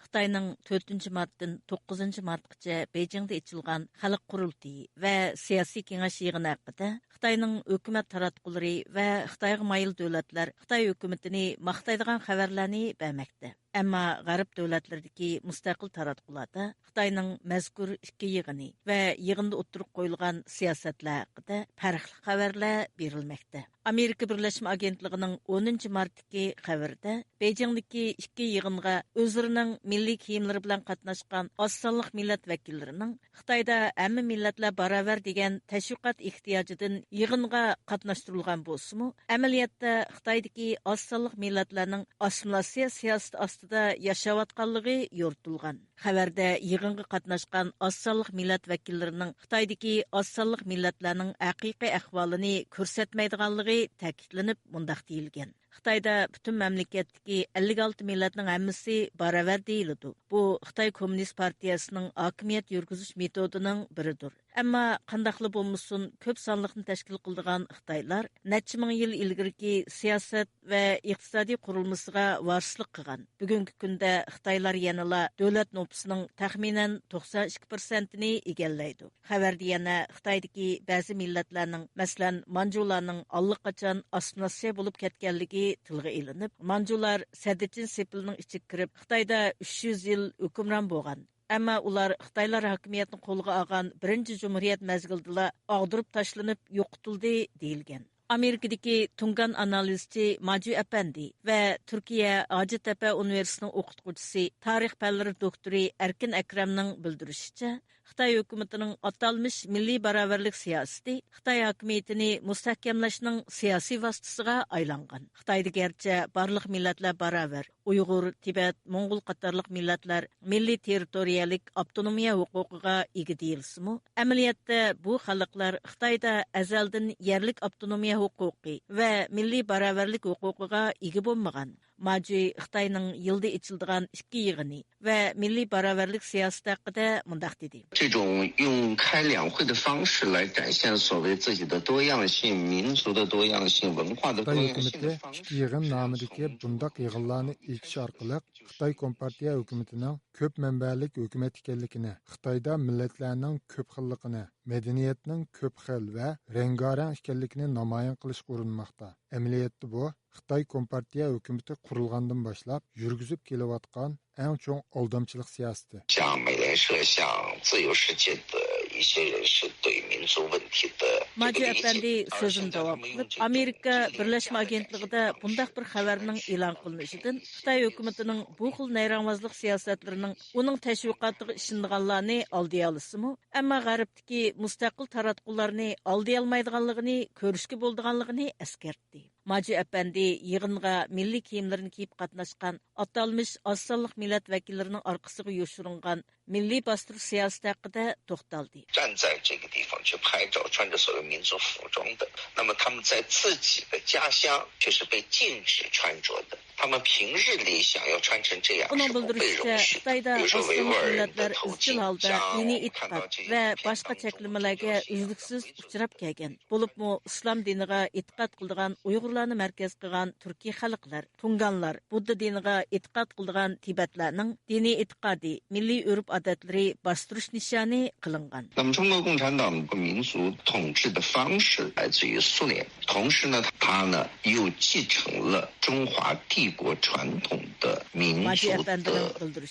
خىتاينىڭ تۆتىنچى مارتتىن توققۇزىنچى مارتقىچە بېيجىڭدا ئېچىلغان خەلق قۇرۇلتىيى ۋە سىياسىي كېڭەش يىغىنى ھەققىدە خىتاينىڭ ھۆكۈمەت تاراتقۇلىرى ۋە خىتايغا مايىل دۆلەتلەر خىتاي ھۆكۈمىتىنى ماختايدىغان خەۋەرلەرنى بەرمەكتە. ئەمما غەرب دۆلەتلىرىدىكى مۇستەقىل تاراتقۇلاردا خىتاينىڭ مەزكۇر ئىككى يىغىنى ۋە يىغىندا ئوتتۇرىغا قويۇلغان سىياسەتلەر ھەققىدە پەرقلىق خەۋەرلەر بېرىلمەكتە. ئامېرىكا بىرلەشمە ئاگېنتلىقىنىڭ ئونىنچى مارتتىكى خەۋىرىدە، بېيجىڭدىكى ئىككى يىغىنغا ئۆزلىرىنىڭ مىللىي كىيىملىرى بىلەن قاتناشقان ئاز سانلىق مىللەت ۋەكىللىرىنىڭ خىتايدا ھەممە مىللەتلەر باراۋەر دېگەن تەشۋىقات ئېھتىياجىدىن يىغىنغا قاتناشتۇرۇلغان بولسىمۇ، ئەمەلىيەتتە خىتايدىكى ئاز سانلىق مىللەتلەرنىڭ ئاسسىمىلياتسىيە سىياسىتى ئاستىدا ياشاۋاتقانلىقى يورۇتۇلغان. خەۋەردە يىغىنغا قاتناشقان ئاز سانلىق مىللەت ۋەكىللىرىنىڭ خىتايدىكى ئاز سانلىق مىللەتلەرنىڭ ھەقىقىي ئەھۋالىنى كۆرسەتمەيدىغانلىقى تەكىتلىنىپ، مۇنداق دېيىلگەن: خىتايدا پۈتۈن مەملىكەتتىكى ئەللىك ئالتە مىللەتنىڭ ھەممىسى باراۋەر دېيىلىدۇ. بۇ خىتاي كوممۇنىست پارتىيەسىنىڭ ھاكىمىيەت يۈرگۈزۈش مېتودىنىڭ بىرىدۇر. ئەمما قانداقلا بولمىسۇن، كۆپ سانلىقنى تەشكىل قىلىدىغان خىتايلار نەچچە مىڭ يىل ئىلگىرىكى سىياسەت ۋە ئىقتىسادىي قۇرۇلمىسىغا ۋارىسلىق قىلغان. بۈگۈنكى كۈندە خىتايلار يەنىلا دۆلەت نوپۇسىنىڭ تەخمىنەن توقسان ئىككى پىرسەنتىنى ئىگىلەيدۇ. خەۋەردە يەنە خىتايدىكى بەزى مىللەتلەرنىڭ، مەسىلەن، مانجۇلارنىڭ ئاللىقاچان ئاسسىمىلياتسىيە بولۇپ كەتكەنلىكى تىلغا ئېلىنىپ، مانجۇلار سەددىچىن سېپىلنىڭ ئىچىگە كىرىپ، خىتايدا ئۈچ يۈز يىل ھۆكۈمران بولغان. ئەمما ئۇلار خىتايلار ھاكىمىيەتنى قولغا ئالغان بىرىنچى جۇمھۇرىيەت مەزگىلىدىلا ئاغدۇرۇپ تاشلىنىپ يوقىتىلدى دېيىلگەن. ئامېرىكىدىكى تۇڭگان ئانالىزچى ماجۈ ئەپەندى ۋە تۈركىيە ھاجەتتەپە ئۇنىۋېرسىتېتىنىڭ ئوقۇتقۇچىسى، تارىخ پەنلىرى دوكتورى ئەركىن ئەكرەمنىڭ بىلدۈرۈشىچە، خىتاي ھۆكۈمىتىنىڭ ئاتالمىش مىللىي باراۋەرلىك سىياسىتى خىتاي ھاكىمىيىتىنى مۇستەھكەملەشنىڭ سىياسىي ۋاسىتىسىغا ئايلانغان. خىتايدا گەرچە بارلىق مىللەتلەر باراۋەر، ئۇيغۇر، تىبەت، موڭغۇل قاتارلىق مىللەتلەر مىللىي تېررىتورىيەلىك ئاپتونومىيە ھوقۇقىغا ئىگە دېيىلسىمۇ، ئەمەلىيەتتە بۇ خەلقلەر خىتايدا ئەزەلدىن يەرلىك ئاپتونومىيە ھوقۇقى ۋە مىللىي باراۋەرلىك ھوقۇقىغا ئىگە بولمىغان. ماجۈي خىتاينىڭ يىلدا ئېچىلىدىغان ئىككى يىغىنى ۋە مىللىي باراۋەرلىك سىياسىتى ھەققىدە مۇنداق دېدى. 这种用开两会的方式来展现所谓自己的多样性、民族的多样性、文化的多样性的方式。 خىتاي ھۆكۈمىتى ئىككى يىغىن نامىدىكى بۇنداق يىغىنلارنى ئېچىش ئارقىلىق خىتاي كومپارتىيە ھۆكۈمىتىنىڭ كۆپ مەنبەلىك ھۆكۈمەت ئىكەنلىكىنى، خىتايدا مىللەتلەرنىڭ كۆپ خىللىقىنى، مەدەنىيەتنىڭ كۆپ خىل ۋە رەڭگارەڭ ئىكەنلىكىنى نامايان قىلىشقا ئۇرۇنماقتا. ئەمەلىيەتتە بۇ خىتاي كومپارتىيە ھۆكۈمىتى قۇرۇلغاندىن باشلاپ يۈرگۈزۈپ كېلىۋاتقان ئەڭ چوڭ ئالدامچىلىق سىياسىتى. 向美联社、向自由世界的一些人士对民族问题的这个理解。 ماجۈ ئەپەندى سۆزىنى داۋام قىلىپ، ئامېرىكا بىرلەشمە ئاگېنتلىقىدا بۇنداق بىر خەۋەرنىڭ ئېلان قىلىنىشىدىن خىتاي ھۆكۈمىتىنىڭ بۇ خىل نەيرەڭۋازلىق سىياسەتلىرىنىڭ ئۇنىڭ تەشۋىقاتىغا ئىشىنىدىغانلارنى ئالدىيالىسىمۇ، ئەمما غەربتىكى مۇستەقىل تاراتقۇلارنى ئالدىيالمايدىغانلىقىنى كۆرۈشكە بولىدىغانلىقىنى ئەسكەرتتى. ماجۈ ئەپەندى يىغىنغا مىللىي كىيىملىرىنى كىيىپ قاتناشقان ئاتالمىش ئاز سانلىق مىللەت ۋەكىللىرىنىڭ ئارقىسىغا يوشۇرۇنغان مىللىي باستۇرۇش سىياسىتى ھەققىدە توختالدى. 站在这个地方去拍照，穿着所谓民族服装的，那么他们在自己的家乡却是被禁止穿着的。他们平日里想要穿成这样是不被容许的。 ئۇنىڭ بىلدۈرۈشىچە، خىتايدا ئاز سانلىق مىللەتلەر ئىزچىل ھالدا دىنىي ئېتىقاد ۋە باشقا چەكلىمىلەرگە ئۈزلۈكسىز ئۇچراپ كەلگەن. بولۇپمۇ ئىسلام دىنىغا ئېتىقاد قىلىدىغان ئۇيغۇرلارنى مەركەز قىلغان تۈركىي خەلقلەر، تۇڭگانلار، بۇددا دىنىغا ئېتىقاد قىلىدىغان تىبەتلەرنىڭ دىنىي ئېتىقادى، مىللىي ئۆرپ-ئادەتلىرى باستۇرۇش نىشانى قىلىنغان. 那么中国共产党民族统治的方式来自于苏联，同时呢，它呢又继承了中华帝国传统的民族的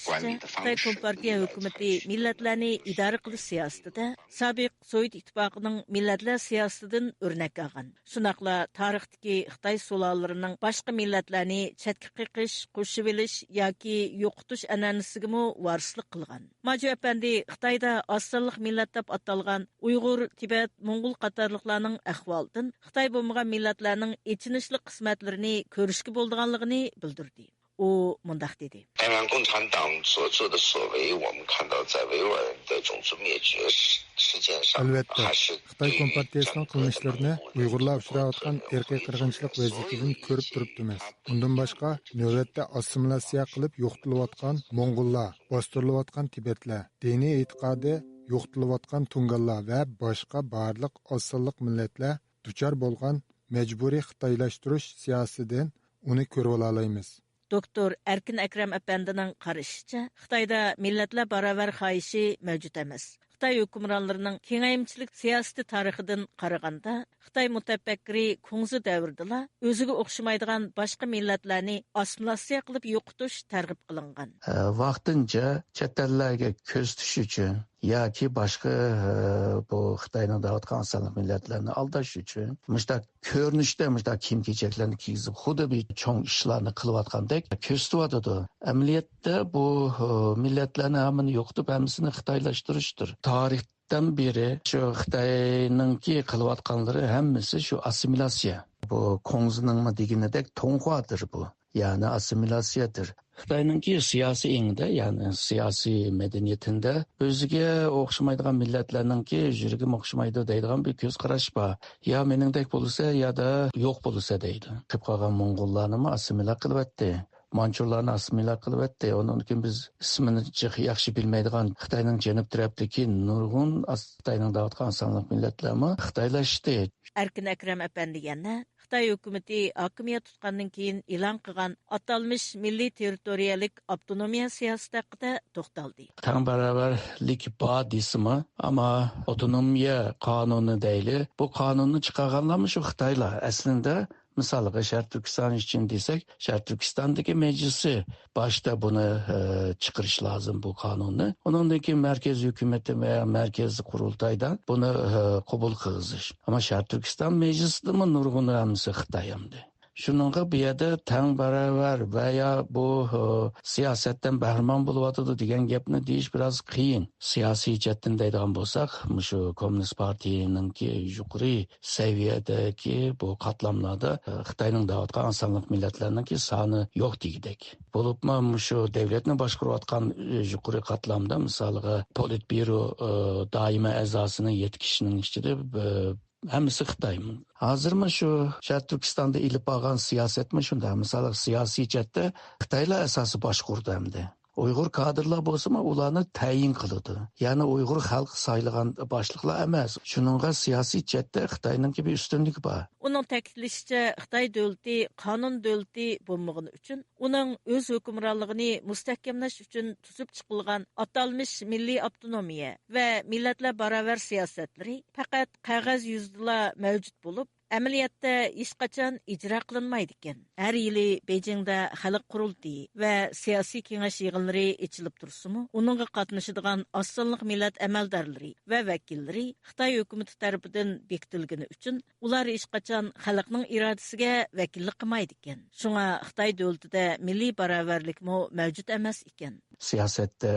管理的方式。 ماجۈ ئەپەندىنىڭ بىلدۈرۈشىچە، خىتاي كومپارتىيە ھۆكۈمىتى مىللەتلەرنى ئىدارە قىلىش سىياسىتىدە سابىق سوۋېت ئىتتىپاقىنىڭ مىللەتلەر سىياسىتىدىن ئۆرنەك ئالغان. شۇنداقلا تارىختىكى خىتاي سۇلالىلىرىنىڭ باشقا مىللەتلەرنى چەتكە قېقىش، قوشۇۋېلىش ياكى يوقىتىش ئەنئەنىسىگىمۇ ۋارىسلىق قىلغان. ماجۈ ئەپەندى خىتايدا ئاز سانلىق مىللەت دەپ ئاتالغان ئۇيغۇر، تىبەت، موڭغۇل قاتارلىقلارنىڭ ئەھۋالىدىن خىتاي بولمىغان مىللەتلەرنىڭ ئېچىنىشلىق قىسمەتلىرىنى كۆرۈشكە بولىدىغانلىقىنى بىلدۈردى. ئۇ مۇنداق دېدى. 当然，共产党所做的所为，我们看到在维吾尔人的种族灭绝事件上，ئەلۋەتتە، خىتاي كومپارتىيەسىنىڭ قىلمىشلىرىنى ئۇيغۇرلار ئۇچراۋاتقان ئىرقىي قىرغىنچىلىق ۋەزىيىتىدىن كۆرۈپ تۇرۇپتىمىز. ئۇندىن باشقا، نۆۋەتتە ئاسسىمىلياتسىيە قىلىپ يوقىتىلىۋاتقان موڭغۇللار، باستۇرۇلۇۋاتقان تىبەتلەر، دىنىي ئېتىقادى يوقىتىلىۋاتقان تۇڭگانلار ۋە باشقا بارلىق ئاز سانلىق مىللەتلەر دۇچار بولغان مەجبۇرىي خىتايلاشتۇرۇش سىياسىتىدىن ئۇنى كۆرۈۋالالايمىز. دوكتور ئەركىن ئەكرەم ئەپەندىنىڭ قارىشىچە، خىتايدا مىللەتلەر باراۋەر خاھىشى مەۋجۇت ئەمەس. خىتاي ھۆكۈمرانلىرىنىڭ كېڭەيمىچىلىك سىياسىتى تارىخىدىن قارىغاندا، خىتاي مۇتەپەككىرى كۇڭزى دەۋرىدىلا ئۆزىگە ئوخشىمايدىغان باشقا مىللەتلەرنى ئاسسىمىلياتسىيە قىلىپ يوقىتىش تەرغىب قىلىنغان. ۋاقتىنچە چەت ئەللەرگە كۆرسىتىش ئۈچۈن ياكى باشقا، ئە، بۇ خىتاينىڭ دەۋاتقان ئاز سانلىق مىللەتلەرنى ئالداش ئۈچۈن مۇشۇنداق كۆرۈنۈشتە مۇشۇنداق كىيىم-كېچەكلەرنى كىيگۈزۈپ، خۇددى بىر چوڭ ئىشلارنى قىلىۋاتقاندەك كۆرسىتىۋاتىدۇ. ئەمەلىيەتتە بۇ، ئە، مىللەتلەرنى ھەممىنى يوقىتىپ، ھەممىسىنى خىتايلاشتۇرۇشتۇر. تارىختىن بېرى شۇ خىتاينىڭكى قىلىۋاتقانلىرى ھەممىسى شۇ ئاسسىمىلياتسىيە. بۇ كۇڭزىنىڭمۇ دېگىنىدەك تۇڭخۇادىر بۇ. يەنى ئاسسىمىلياتسىيەدۇر. خىتاينىڭكى سىياسىي ئېڭىدە، يەنى سىياسىي مەدەنىيىتىدە ئۆزىگە ئوخشىمايدىغان مىللەتلەرنىڭكى يۈرىكىم ئوخشىمايدۇ دەيدىغان بىر كۆز قاراش بار. يا مېنىڭدەك بولسا، يا دا يوق بولسا دەيدۇ. قېلىپ قالغان موڭغۇللارنىمۇ ئاسسىمىليا قىلىۋەتتى. مانچۇلارنى ئاسسىمىليا قىلىۋەتتى. ئۇنىڭدىن كېيىن بىز ئىسمىنى جىق ياخشى بىلمەيدىغان خىتاينىڭ جەنۇب تەرەپتىكى نۇرغۇن ئاس-، خىتاينىڭ دەۋاتقان ئاز سانلىق مىللەتلەرمۇ خىتايلاشتى. ئەركىن ئەكرەم ئەپەندى يەنە خىتاي ھۆكۈمىتى ھاكىمىيەت تۇتقاندىن كېيىن ئېلان قىلغان ئاتالمىش مىللىي تېررىتورىيەلىك ئاپتونومىيە سىياسىتى ھەققىدە توختالدى. تەڭ باراۋەرلىك بار دېسىمۇ، ئەمما ئاپتونومىيە قانۇنى دەيلى، بۇ قانۇننى چىقارغانلارمۇ شۇ خىتايلار. ئەسلىندە مىسالغا، شەرقىي تۈركىستان ئۈچۈن دېسەك، شەرقىي تۈركىستاندىكى مەجلىسى باشتا بۇنى، ئە، چىقىرىش لازىم، بۇ قانۇننى. ئۇنىڭدىن كېيىن مەركەز ھۆكۈمىتى ۋە مەركەز قۇرۇلتايدا بۇنى، ئە، قوبۇل قىلغۇزۇش. ئەمما شەرقىي تۈركىستان مەجلىسىدىمۇ نۇرغۇن ھەممىسى خىتاي ئەمدى. شۇنىڭغا بۇ يەردە تەڭ باراۋەر ۋە يا بۇ، ئە، سىياسەتتىن بەھرىمەن بولۇۋاتىدۇ دېگەن گەپنى دېيىش بىراز قىيىن. سىياسىي جەھەتتىن دەيدىغان بولساق، مۇشۇ كوممۇنىست پارتىيىنىڭكى يۇقىرى سەۋىيەدىكى بۇ قاتلاملاردا، ئە، خىتاينىڭ دەۋاتقان ئاز سانلىق مىللەتلەرنىڭكى سانى يوق دېگۈدەك. بولۇپمۇ مۇشۇ دەۋلەتنى باشقۇرۇۋاتقان، ئە، يۇقىرى قاتلامدا، مىسالىغا، پولىتبيۇرو، ئە، دائىمىي ئەزاسىنىڭ يەتتە كىشىنىڭ ئىچىدە، ئە، ھەممىسى خىتاي. ھازىرمۇ شۇ شەرقىي تۈركىستاندا ئېلىپ بارغان سىياسەتمۇ شۇنداق. مىسالغا، سىياسىي جەھەتتە خىتايلار ئاساسىي باشقۇرىدۇ ئەمدى. ئۇيغۇر كادىرلار بولسىمۇ ئۇلارنى تەيىن قىلىدۇ. يەنى ئۇيغۇر خەلقى سايلىغان باشلىقلار ئەمەس. شۇنىڭغا سىياسىي جەھەتتە خىتاينىڭكى بىر ئۈستۈنلۈكى بار. ئۇنىڭ تەكىتلىشىچە، خىتاي دۆلىتى قانۇن دۆلىتى بولمىغىنى ئۈچۈن، ئۇنىڭ ئۆز ھۆكۈمرانلىقىنى مۇستەھكەملەش ئۈچۈن تۈزۈپ چىقىلغان ئاتالمىش مىللىي ئاپتونومىيە ۋە مىللەتلەر باراۋەر سىياسەتلىرى پەقەت قەغەز يۈزىدىلا مەۋجۇت بولۇپ، ئەمەلىيەتتە ھېچقاچان ئىجرا قىلىنمايدىكەن. ھەر يىلى بېيجىڭدە خەلق قۇرۇلتىيى ۋە سىياسىي كېڭەش يىغىنلىرى ئېچىلىپ تۇرسىمۇ، ئۇنىڭغا قاتنىشىدىغان ئاز سانلىق مىللەت ئەمەلدارلىرى ۋە ۋەكىللىرى خىتاي ھۆكۈمىتى تەرىپىدىن بېكىتىلگىنى ئۈچۈن، ئۇلار ھېچقاچان خەلقنىڭ ئىرادىسىگە ۋەكىللىك قىلمايدىكەن. شۇڭا خىتاي دۆلىتىدە مىللىي باراۋەرلىكمۇ مەۋجۇت ئەمەس ئىكەن. سىياسەتتە،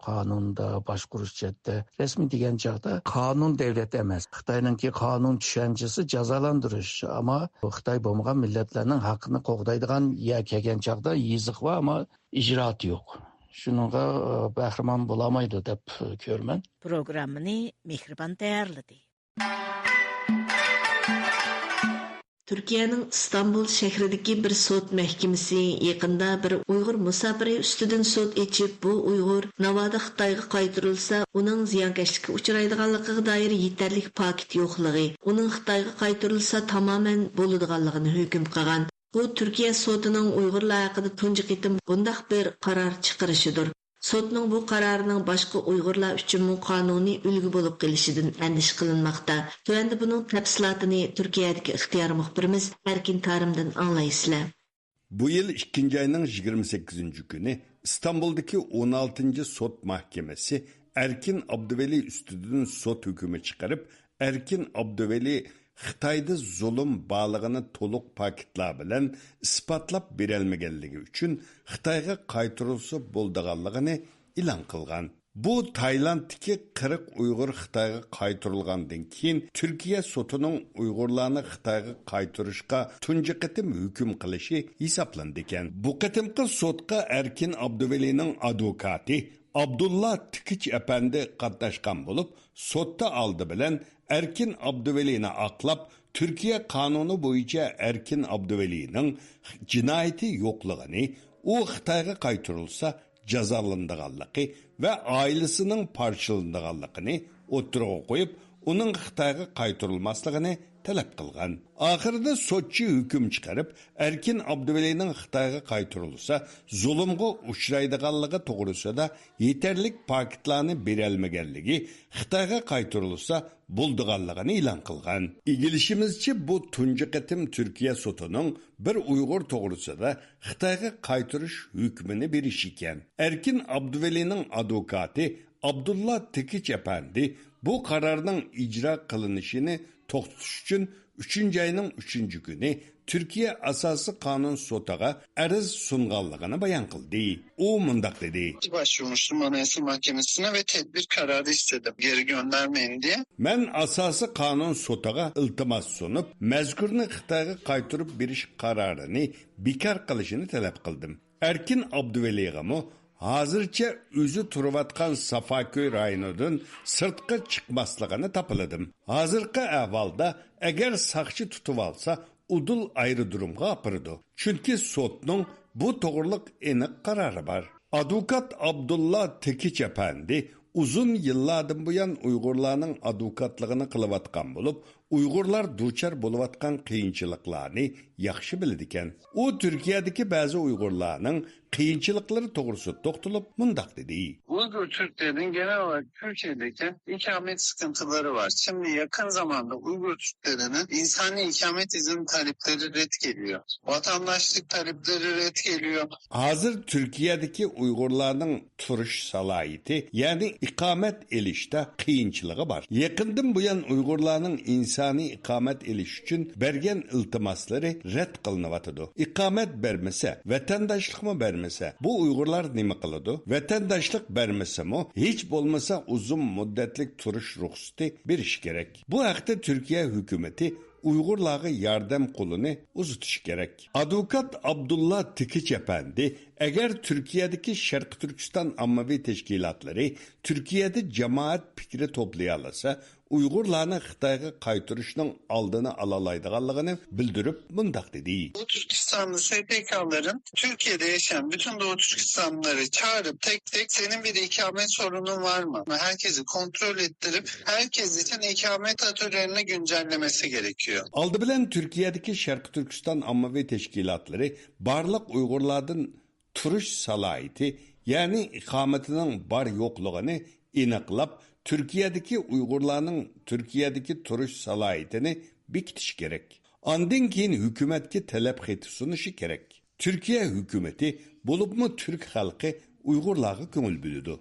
قانۇندا، باشقۇرۇش جەھەتتە رەسمىي دېگەن چاغدا قانۇن دەۋلەت ئەمەس. خىتاينىڭكى قانۇن چۈشەنچىسى جازالاندۇرۇش. ئەمما خىتاي بولمىغان مىللەتلەرنىڭ ھەققىنى قوغدايدىغان يەر كەلگەن چاغدا يېزىق بار، ئەمما ئىجرائات يوق. شۇنىڭغا، ئە، بەھرىمەن بولالمايدۇ دەپ، ئە، كۆرىمەن. پروگراممىنى مېھرىبان تەييارلىدى. تۈركىيەنىڭ ئىستانبۇل شەھىرىدىكى بىر سوت مەھكىمىسى يېقىندا بىر ئۇيغۇر مۇساپىرى ئۈستىدىن سوت ئېچىپ، بۇ ئۇيغۇر ناۋادا خىتايغا قايتۇرۇلسا، ئۇنىڭ زىيانكەشلىككە ئۇچرايدىغانلىقىغا دائىر يېتەرلىك پاكىت يوقلۇقى، ئۇنىڭ خىتايغا قايتۇرۇلسا تامامەن بولىدىغانلىقىنى ھۆكۈم قىلغان. بۇ تۈركىيە سوتىنىڭ ئۇيغۇرلار ھەققىدە تۇنجى قېتىم بۇنداق بىر قارار چىقىرىشىدۇر. سوتنىڭ بۇ قارارىنىڭ باشقا ئۇيغۇرلار ئۈچۈنمۇ قانۇنىي ئۈلگە بولۇپ قېلىشىدىن ئەندىشە قىلىنماقتا. تۆۋەندە بۇنىڭ تەپسىلاتىنى تۈركىيەدىكى ئىختىيارىي مۇخبىرىمىز ئەركىن تارىمدىن ئاڭلايسىلەر. بۇ يىل ئىككىنچى ئاينىڭ يىگىرمە سەككىزىنچى كۈنى ئىستانبۇلدىكى ئون ئالتىنچى سوت ماھكىمىسى ئەركىن ئابدۇۋەلى ئۈستىدىن سوت ھۆكمى چىقىرىپ، ئەركىن ئابدۇۋەلى خىتايدا زۇلۇم بارلىقىنى تولۇق پاكىتلار بىلەن ئىسپاتلاپ بېرەلمىگەنلىكى ئۈچۈن خىتايغا قايتۇرۇلسا بولىدىغانلىقىنى ئېلان قىلغان. بۇ تايلاندتىكى قىرىق ئۇيغۇر خىتايغا قايتۇرۇلغاندىن كېيىن، تۈركىيە سوتىنىڭ ئۇيغۇرلارنى خىتايغا قايتۇرۇشقا تۇنجى قېتىم ھۆكۈم قىلىشى ھېسابلىنىدىكەن. بۇ قېتىمقى سوتقا ئەركىن ئابدۇۋەلىنىڭ ئادۋوكاتى ئابدۇللا تىكىچ ئەپەندى قاتناشقان بولۇپ، سوتتا ئالدى بىلەن ئەركىن ئابدۇۋەلىنى ئاقلاپ، تۈركىيە قانۇنى بويىچە ئەركىن ئابدۇۋەلىنىڭ جىنايىتى يوقلۇقىنى، ئۇ خىتايغا قايتۇرۇلسا جازالىنىدىغانلىقى ۋە ئائىلىسىنىڭ پارچىلىنىدىغانلىقىنى ئوتتۇرىغا قويۇپ، ئۇنىڭ خىتايغا قايتۇرۇلماسلىقىنى تەلەپ قىلغان. ئاخىرىدا سوتچى ھۆكۈم چىقىرىپ، ئەركىن ئابدۇۋەلىنىڭ خىتايغا قايتۇرۇلسا زۇلۇمغا ئۇچرايدىغانلىقى توغرىسىدا يېتەرلىك پاكىتلارنى بېرەلمىگەنلىكى، خىتايغا قايتۇرۇلسا بولىدىغانلىقىنى ئېلان قىلغان. ئىگىلىشىمىزچە، بۇ تۇنجى قېتىم تۈركىيە سوتىنىڭ بىر ئۇيغۇر توغرىسىدا خىتايغا قايتۇرۇش ھۆكمىنى بېرىشى ئىكەن. ئەركىن ئابدۇۋەلىنىڭ ئادۋوكاتى ئابدۇللا تىكىچ ئەپەندى بۇ قارارنىڭ ئىجرا قىلىنىشىنى توختىتىش ئۈچۈن ئۈچىنچى ئاينىڭ ئۈچىنچى كۈنى تۈركىيە ئاساسىي قانۇن سوتىغا ئەرز سۇنغانلىقىنى بايان قىلدى. ئۇ مۇنداق دېدى. Başvurmuştum Anayasa Mahkemesi'ne ve tedbir kararı istedim. Geri göndermeyin diye. مەن ئاساسىي قانۇن سوتىغا ئىلتىماس سۇنۇپ، مەزكۇرنى خىتايغا قايتۇرۇپ بېرىش قارارىنى بىكار قىلىشىنى تەلەپ قىلدىم. ئەركىن ئابدۇۋەلىغىمۇ ھازىرچە ئۆزى تۇرۇۋاتقان سافاكۆي رايونىدىن سىرتقا چىقماسلىقىنى تاپىلىدىم. ھازىرقى ئەھۋالدا ئەگەر ساقچى تۇتۇۋالسا، ئۇدۇل ئايرودرومغا ئاپىرىدۇ. چۈنكى سوتنىڭ بۇ توغرىلىق ئېنىق قارارى بار. ئادۋوكات ئابدۇللا تېكىچ ئەپەندى ئۇزۇن يىللاردىن بۇيان ئۇيغۇرلارنىڭ ئادۋوكاتلىقىنى قىلىۋاتقان بولۇپ، ئۇيغۇرلار دۇچار بولۇۋاتقان قىيىنچىلىقلارنى ياخشى بىلىدىكەن. ئۇ تۈركىيەدىكى بەزى ئۇيغۇرلارنىڭ قىيىنچىلىقلىرى توغرىسىدا توختىلىپ مۇنداق دېدى. Uygur Türklerinin genel olarak Türkiye'deki ikamet sıkıntıları var. Şimdi yakın zamanda Uygur Türklerinin insani ikamet izni talepleri red geliyor. Vatandaşlık talepleri red geliyor. ھازىر تۈركىيەدىكى ئۇيغۇرلارنىڭ تۇرۇش سالاھىيىتى، يەنى ئىقامەت ئېلىشتا قىيىنچىلىقى بار. يېقىندىن بۇيان ئۇيغۇرلارنىڭ ئىنسانىي ئىقامەت ئېلىش ئۈچۈن بەرگەن ئىلتىماسلىرى رەت قىلىنىۋاتىدۇ. ئىقامەت بەرمىسە، ۋەتەنداشلىقمۇ بەرمىسە، بۇ ئۇيغۇرلار نېمە قىلىدۇ؟ ۋەتەنداشلىق بەرمىسىمۇ، ھېچ بولمىسا ئۇزۇن مۇددەتلىك تۇرۇش رۇخسىتى بېرىشى كېرەك. بۇ ھەقتە تۈركىيە ھۆكۈمىتى ئۇيغۇرلارغا ياردەم قولىنى ئۇزىتىشى كېرەك. ئادۋوكات ئابدۇللا تىكىچ ئەپەندى، ئەگەر تۈركىيەدىكى شەرقىي تۈركىستان ئاممىۋى تەشكىلاتلىرى تۈركىيەدە جامائەت پىكرى توپلىيالىسا، ئۇيغۇرلارنى خىتايغا قايتۇرۇشنىڭ ئالدىنى ئالالايدىغانلىقىنى بىلدۈرۈپ مۇنداق دېدى. Bu Türkistanlı S T K'ların Türkiye'de yaşayan bütün Doğu Türkistanlıları çağırıp tek tek senin bir ikamet sorunun var mı? Herkesi kontrol ettirip herkes için ikamet atölyelerini güncellemesi gerekiyor. ئالدى بىلەن تۈركىيەدىكى شەرقىي تۈركىستان ئاممىۋى تەشكىلاتلىرى بارلىق ئۇيغۇرلاردىن تۇرۇش سالاھىيىتى، يەنى ئىقامىتىنىڭ بار يوقلۇقىنى ئېنىقلاپ، تۈركىيەدىكى ئۇيغۇرلارنىڭ تۈركىيەدىكى تۇرۇش سالاھىيىتىنى بېكىتىشى كېرەك. ئاندىن كېيىن ھۆكۈمەتكە تەلەپ خېتى سۇنۇشى كېرەك. تۈركىيە ھۆكۈمىتى، بولۇپمۇ تۈرك خەلقى ئۇيغۇرلارغا كۆڭۈل بۆلىدۇ.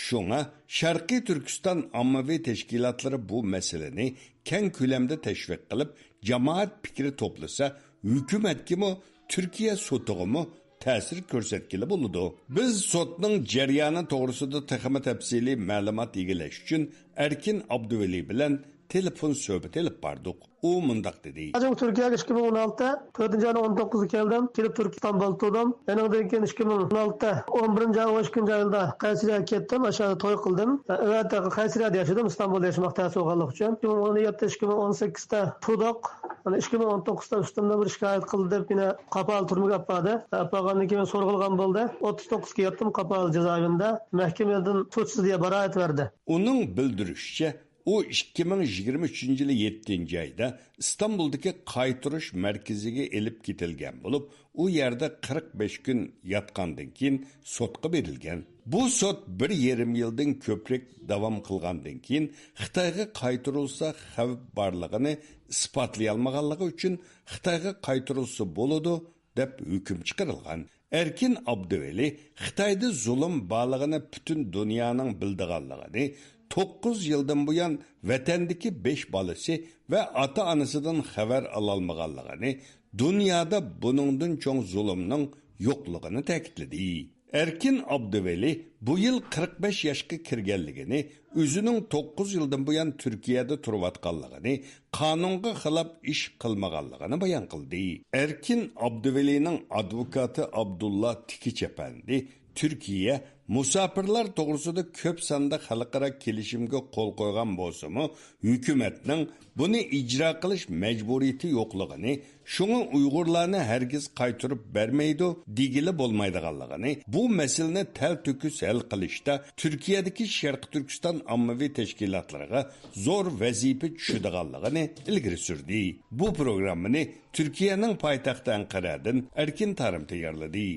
شۇڭا شەرقىي تۈركىستان ئاممىۋى تەشكىلاتلىرى بۇ مەسىلىنى كەڭ كۆلەمدە تەشۋىق قىلىپ، جامائەت پىكرى توپلىسا، ھۆكۈمەتكىمۇ، تۈركىيە سوتىغىمۇ تەسىر كۆرسەتكىلى بولىدۇ. بىز سوتنىڭ جەريانى توغرىسىدا تېخىمۇ تەپسىلىي مەلۇمات ئىگىلەش ئۈچۈن ئەركىن ئابدۇۋەلى بىلەن تېلېفون سۆھبىتى ئېلىپ باردۇق. ئۇ مۇنداق دېدى. ھاجىم تۈركىيەگە ئىككى مىڭ ئون ئالتە تۆتىنچى ئاينىڭ ئون توققۇزىدا كەلدىم. كېلىپ تۈركىيە ئىستانبۇلدا تۇردۇم. ئېنىڭدىن كېيىن ئىككى مىڭ ئون ئالتە ئون بىرىنچى ئاي، ئون ئىككىنچى ئايدا قەيسەرىيەگە كەتتىم. ئاشۇ يەردە توي قىلدىم. ئەۋەتە قەيسەرىيەدە ياشىدىم، ئىستانبۇلدا ياشىماق تەس بولغانلىقى ئۈچۈن. ئىككى مىڭ ئون يەتتە، ئىككى مىڭ ئون سەككىزدە تۇدۇق. ئىككى مىڭ ئون توققۇزدا ئۈستۈمدىن بىر شىكايەت قىلدى دەپ يەنە قاپال تۈرمىگە ئاپاردى. ئاپارغاندىن كېيىن سورغىلىغان بولدى. ئوتتۇز توققۇزغا يەتتىم قاپال جازايىۋىنىدا. مەھكىمىدىن سۇچسىز دېيە بارائەت بەردى. ئۇنىڭ بىلدۈرۈشىچە، ئۇ ئىككى مىڭ يىگىرمە ئۈچىنچى يىلى يەتتىنچى ئايدا ئىستانبۇلدىكى قايتۇرۇش مەركىزىگە ئېلىپ كېتىلگەن بولۇپ، ئۇ يەردە قىرىق بەش كۈن ياتقاندىن كېيىن سوتقا بېرىلگەن. بۇ سوت بىر يېرىم يىلدىن كۆپرەك داۋام قىلغاندىن كېيىن، خىتايغا قايتۇرۇلسا خەۋپ بارلىقىنى ئىسپاتلىيالمىغانلىقى ئۈچۈن خىتايغا قايتۇرۇلسا بولىدۇ، دەپ ھۆكۈم چىقىرىلغان. ئەركىن ئابدۇۋەلى خىتايدا زۇلۇم بارلىقىنى پۈتۈن دۇنيانىڭ بىلىدىغانلىقىنى، توققۇز يىلدىن بۇيان ۋەتەندىكى بەش بالىسى ۋە ئاتا-ئانىسىدىن خەۋەر ئالالمىغانلىقىنى، دۇنيادا بۇنىڭدىن چوڭ زۇلۇمنىڭ يوقلۇقىنى تەكىتلىدى. ئەركىن ئابدۇۋەلى بۇ يىل قىرىق بەش ياشقا كىرگەنلىكىنى، ئۆزىنىڭ توققۇز يىلدىن بۇيان تۈركىيەدە تۇرۇۋاتقانلىقىنى، قانۇنغا خىلاپ ئىش قىلمىغانلىقىنى بايان قىلدى. ئەركىن ئابدۇۋەلىنىڭ ئادۋوكاتى ئابدۇللا تىكىچ ئەپەندى، تۈركىيە مۇساپىرلار توغرىسىدا كۆپ ساندا خەلقئارا كېلىشىمگە قول قويغان بولسىمۇ، ھۆكۈمەتنىڭ بۇنى ئىجرا قىلىش مەجبۇرىيىتى يوقلۇقىنى، شۇڭا ئۇيغۇرلارنى ھەرگىز قايتۇرۇپ بەرمەيدۇ دېگىلى بولمايدىغانلىقىنى، بۇ مەسىلىنى تەلتۆكۈس ھەل قىلىشتا تۈركىيەدىكى شەرقىي تۈركىستان ئاممىۋى تەشكىلاتلىرىغا زور ۋەزىپە چۈشىدىغانلىقىنى ئىلگىرى سۈردى. بۇ پروگراممىنى تۈركىيەنىڭ پايتەختى ئەنقەرەدىن ئەركىن تارىم تەييارلىدى.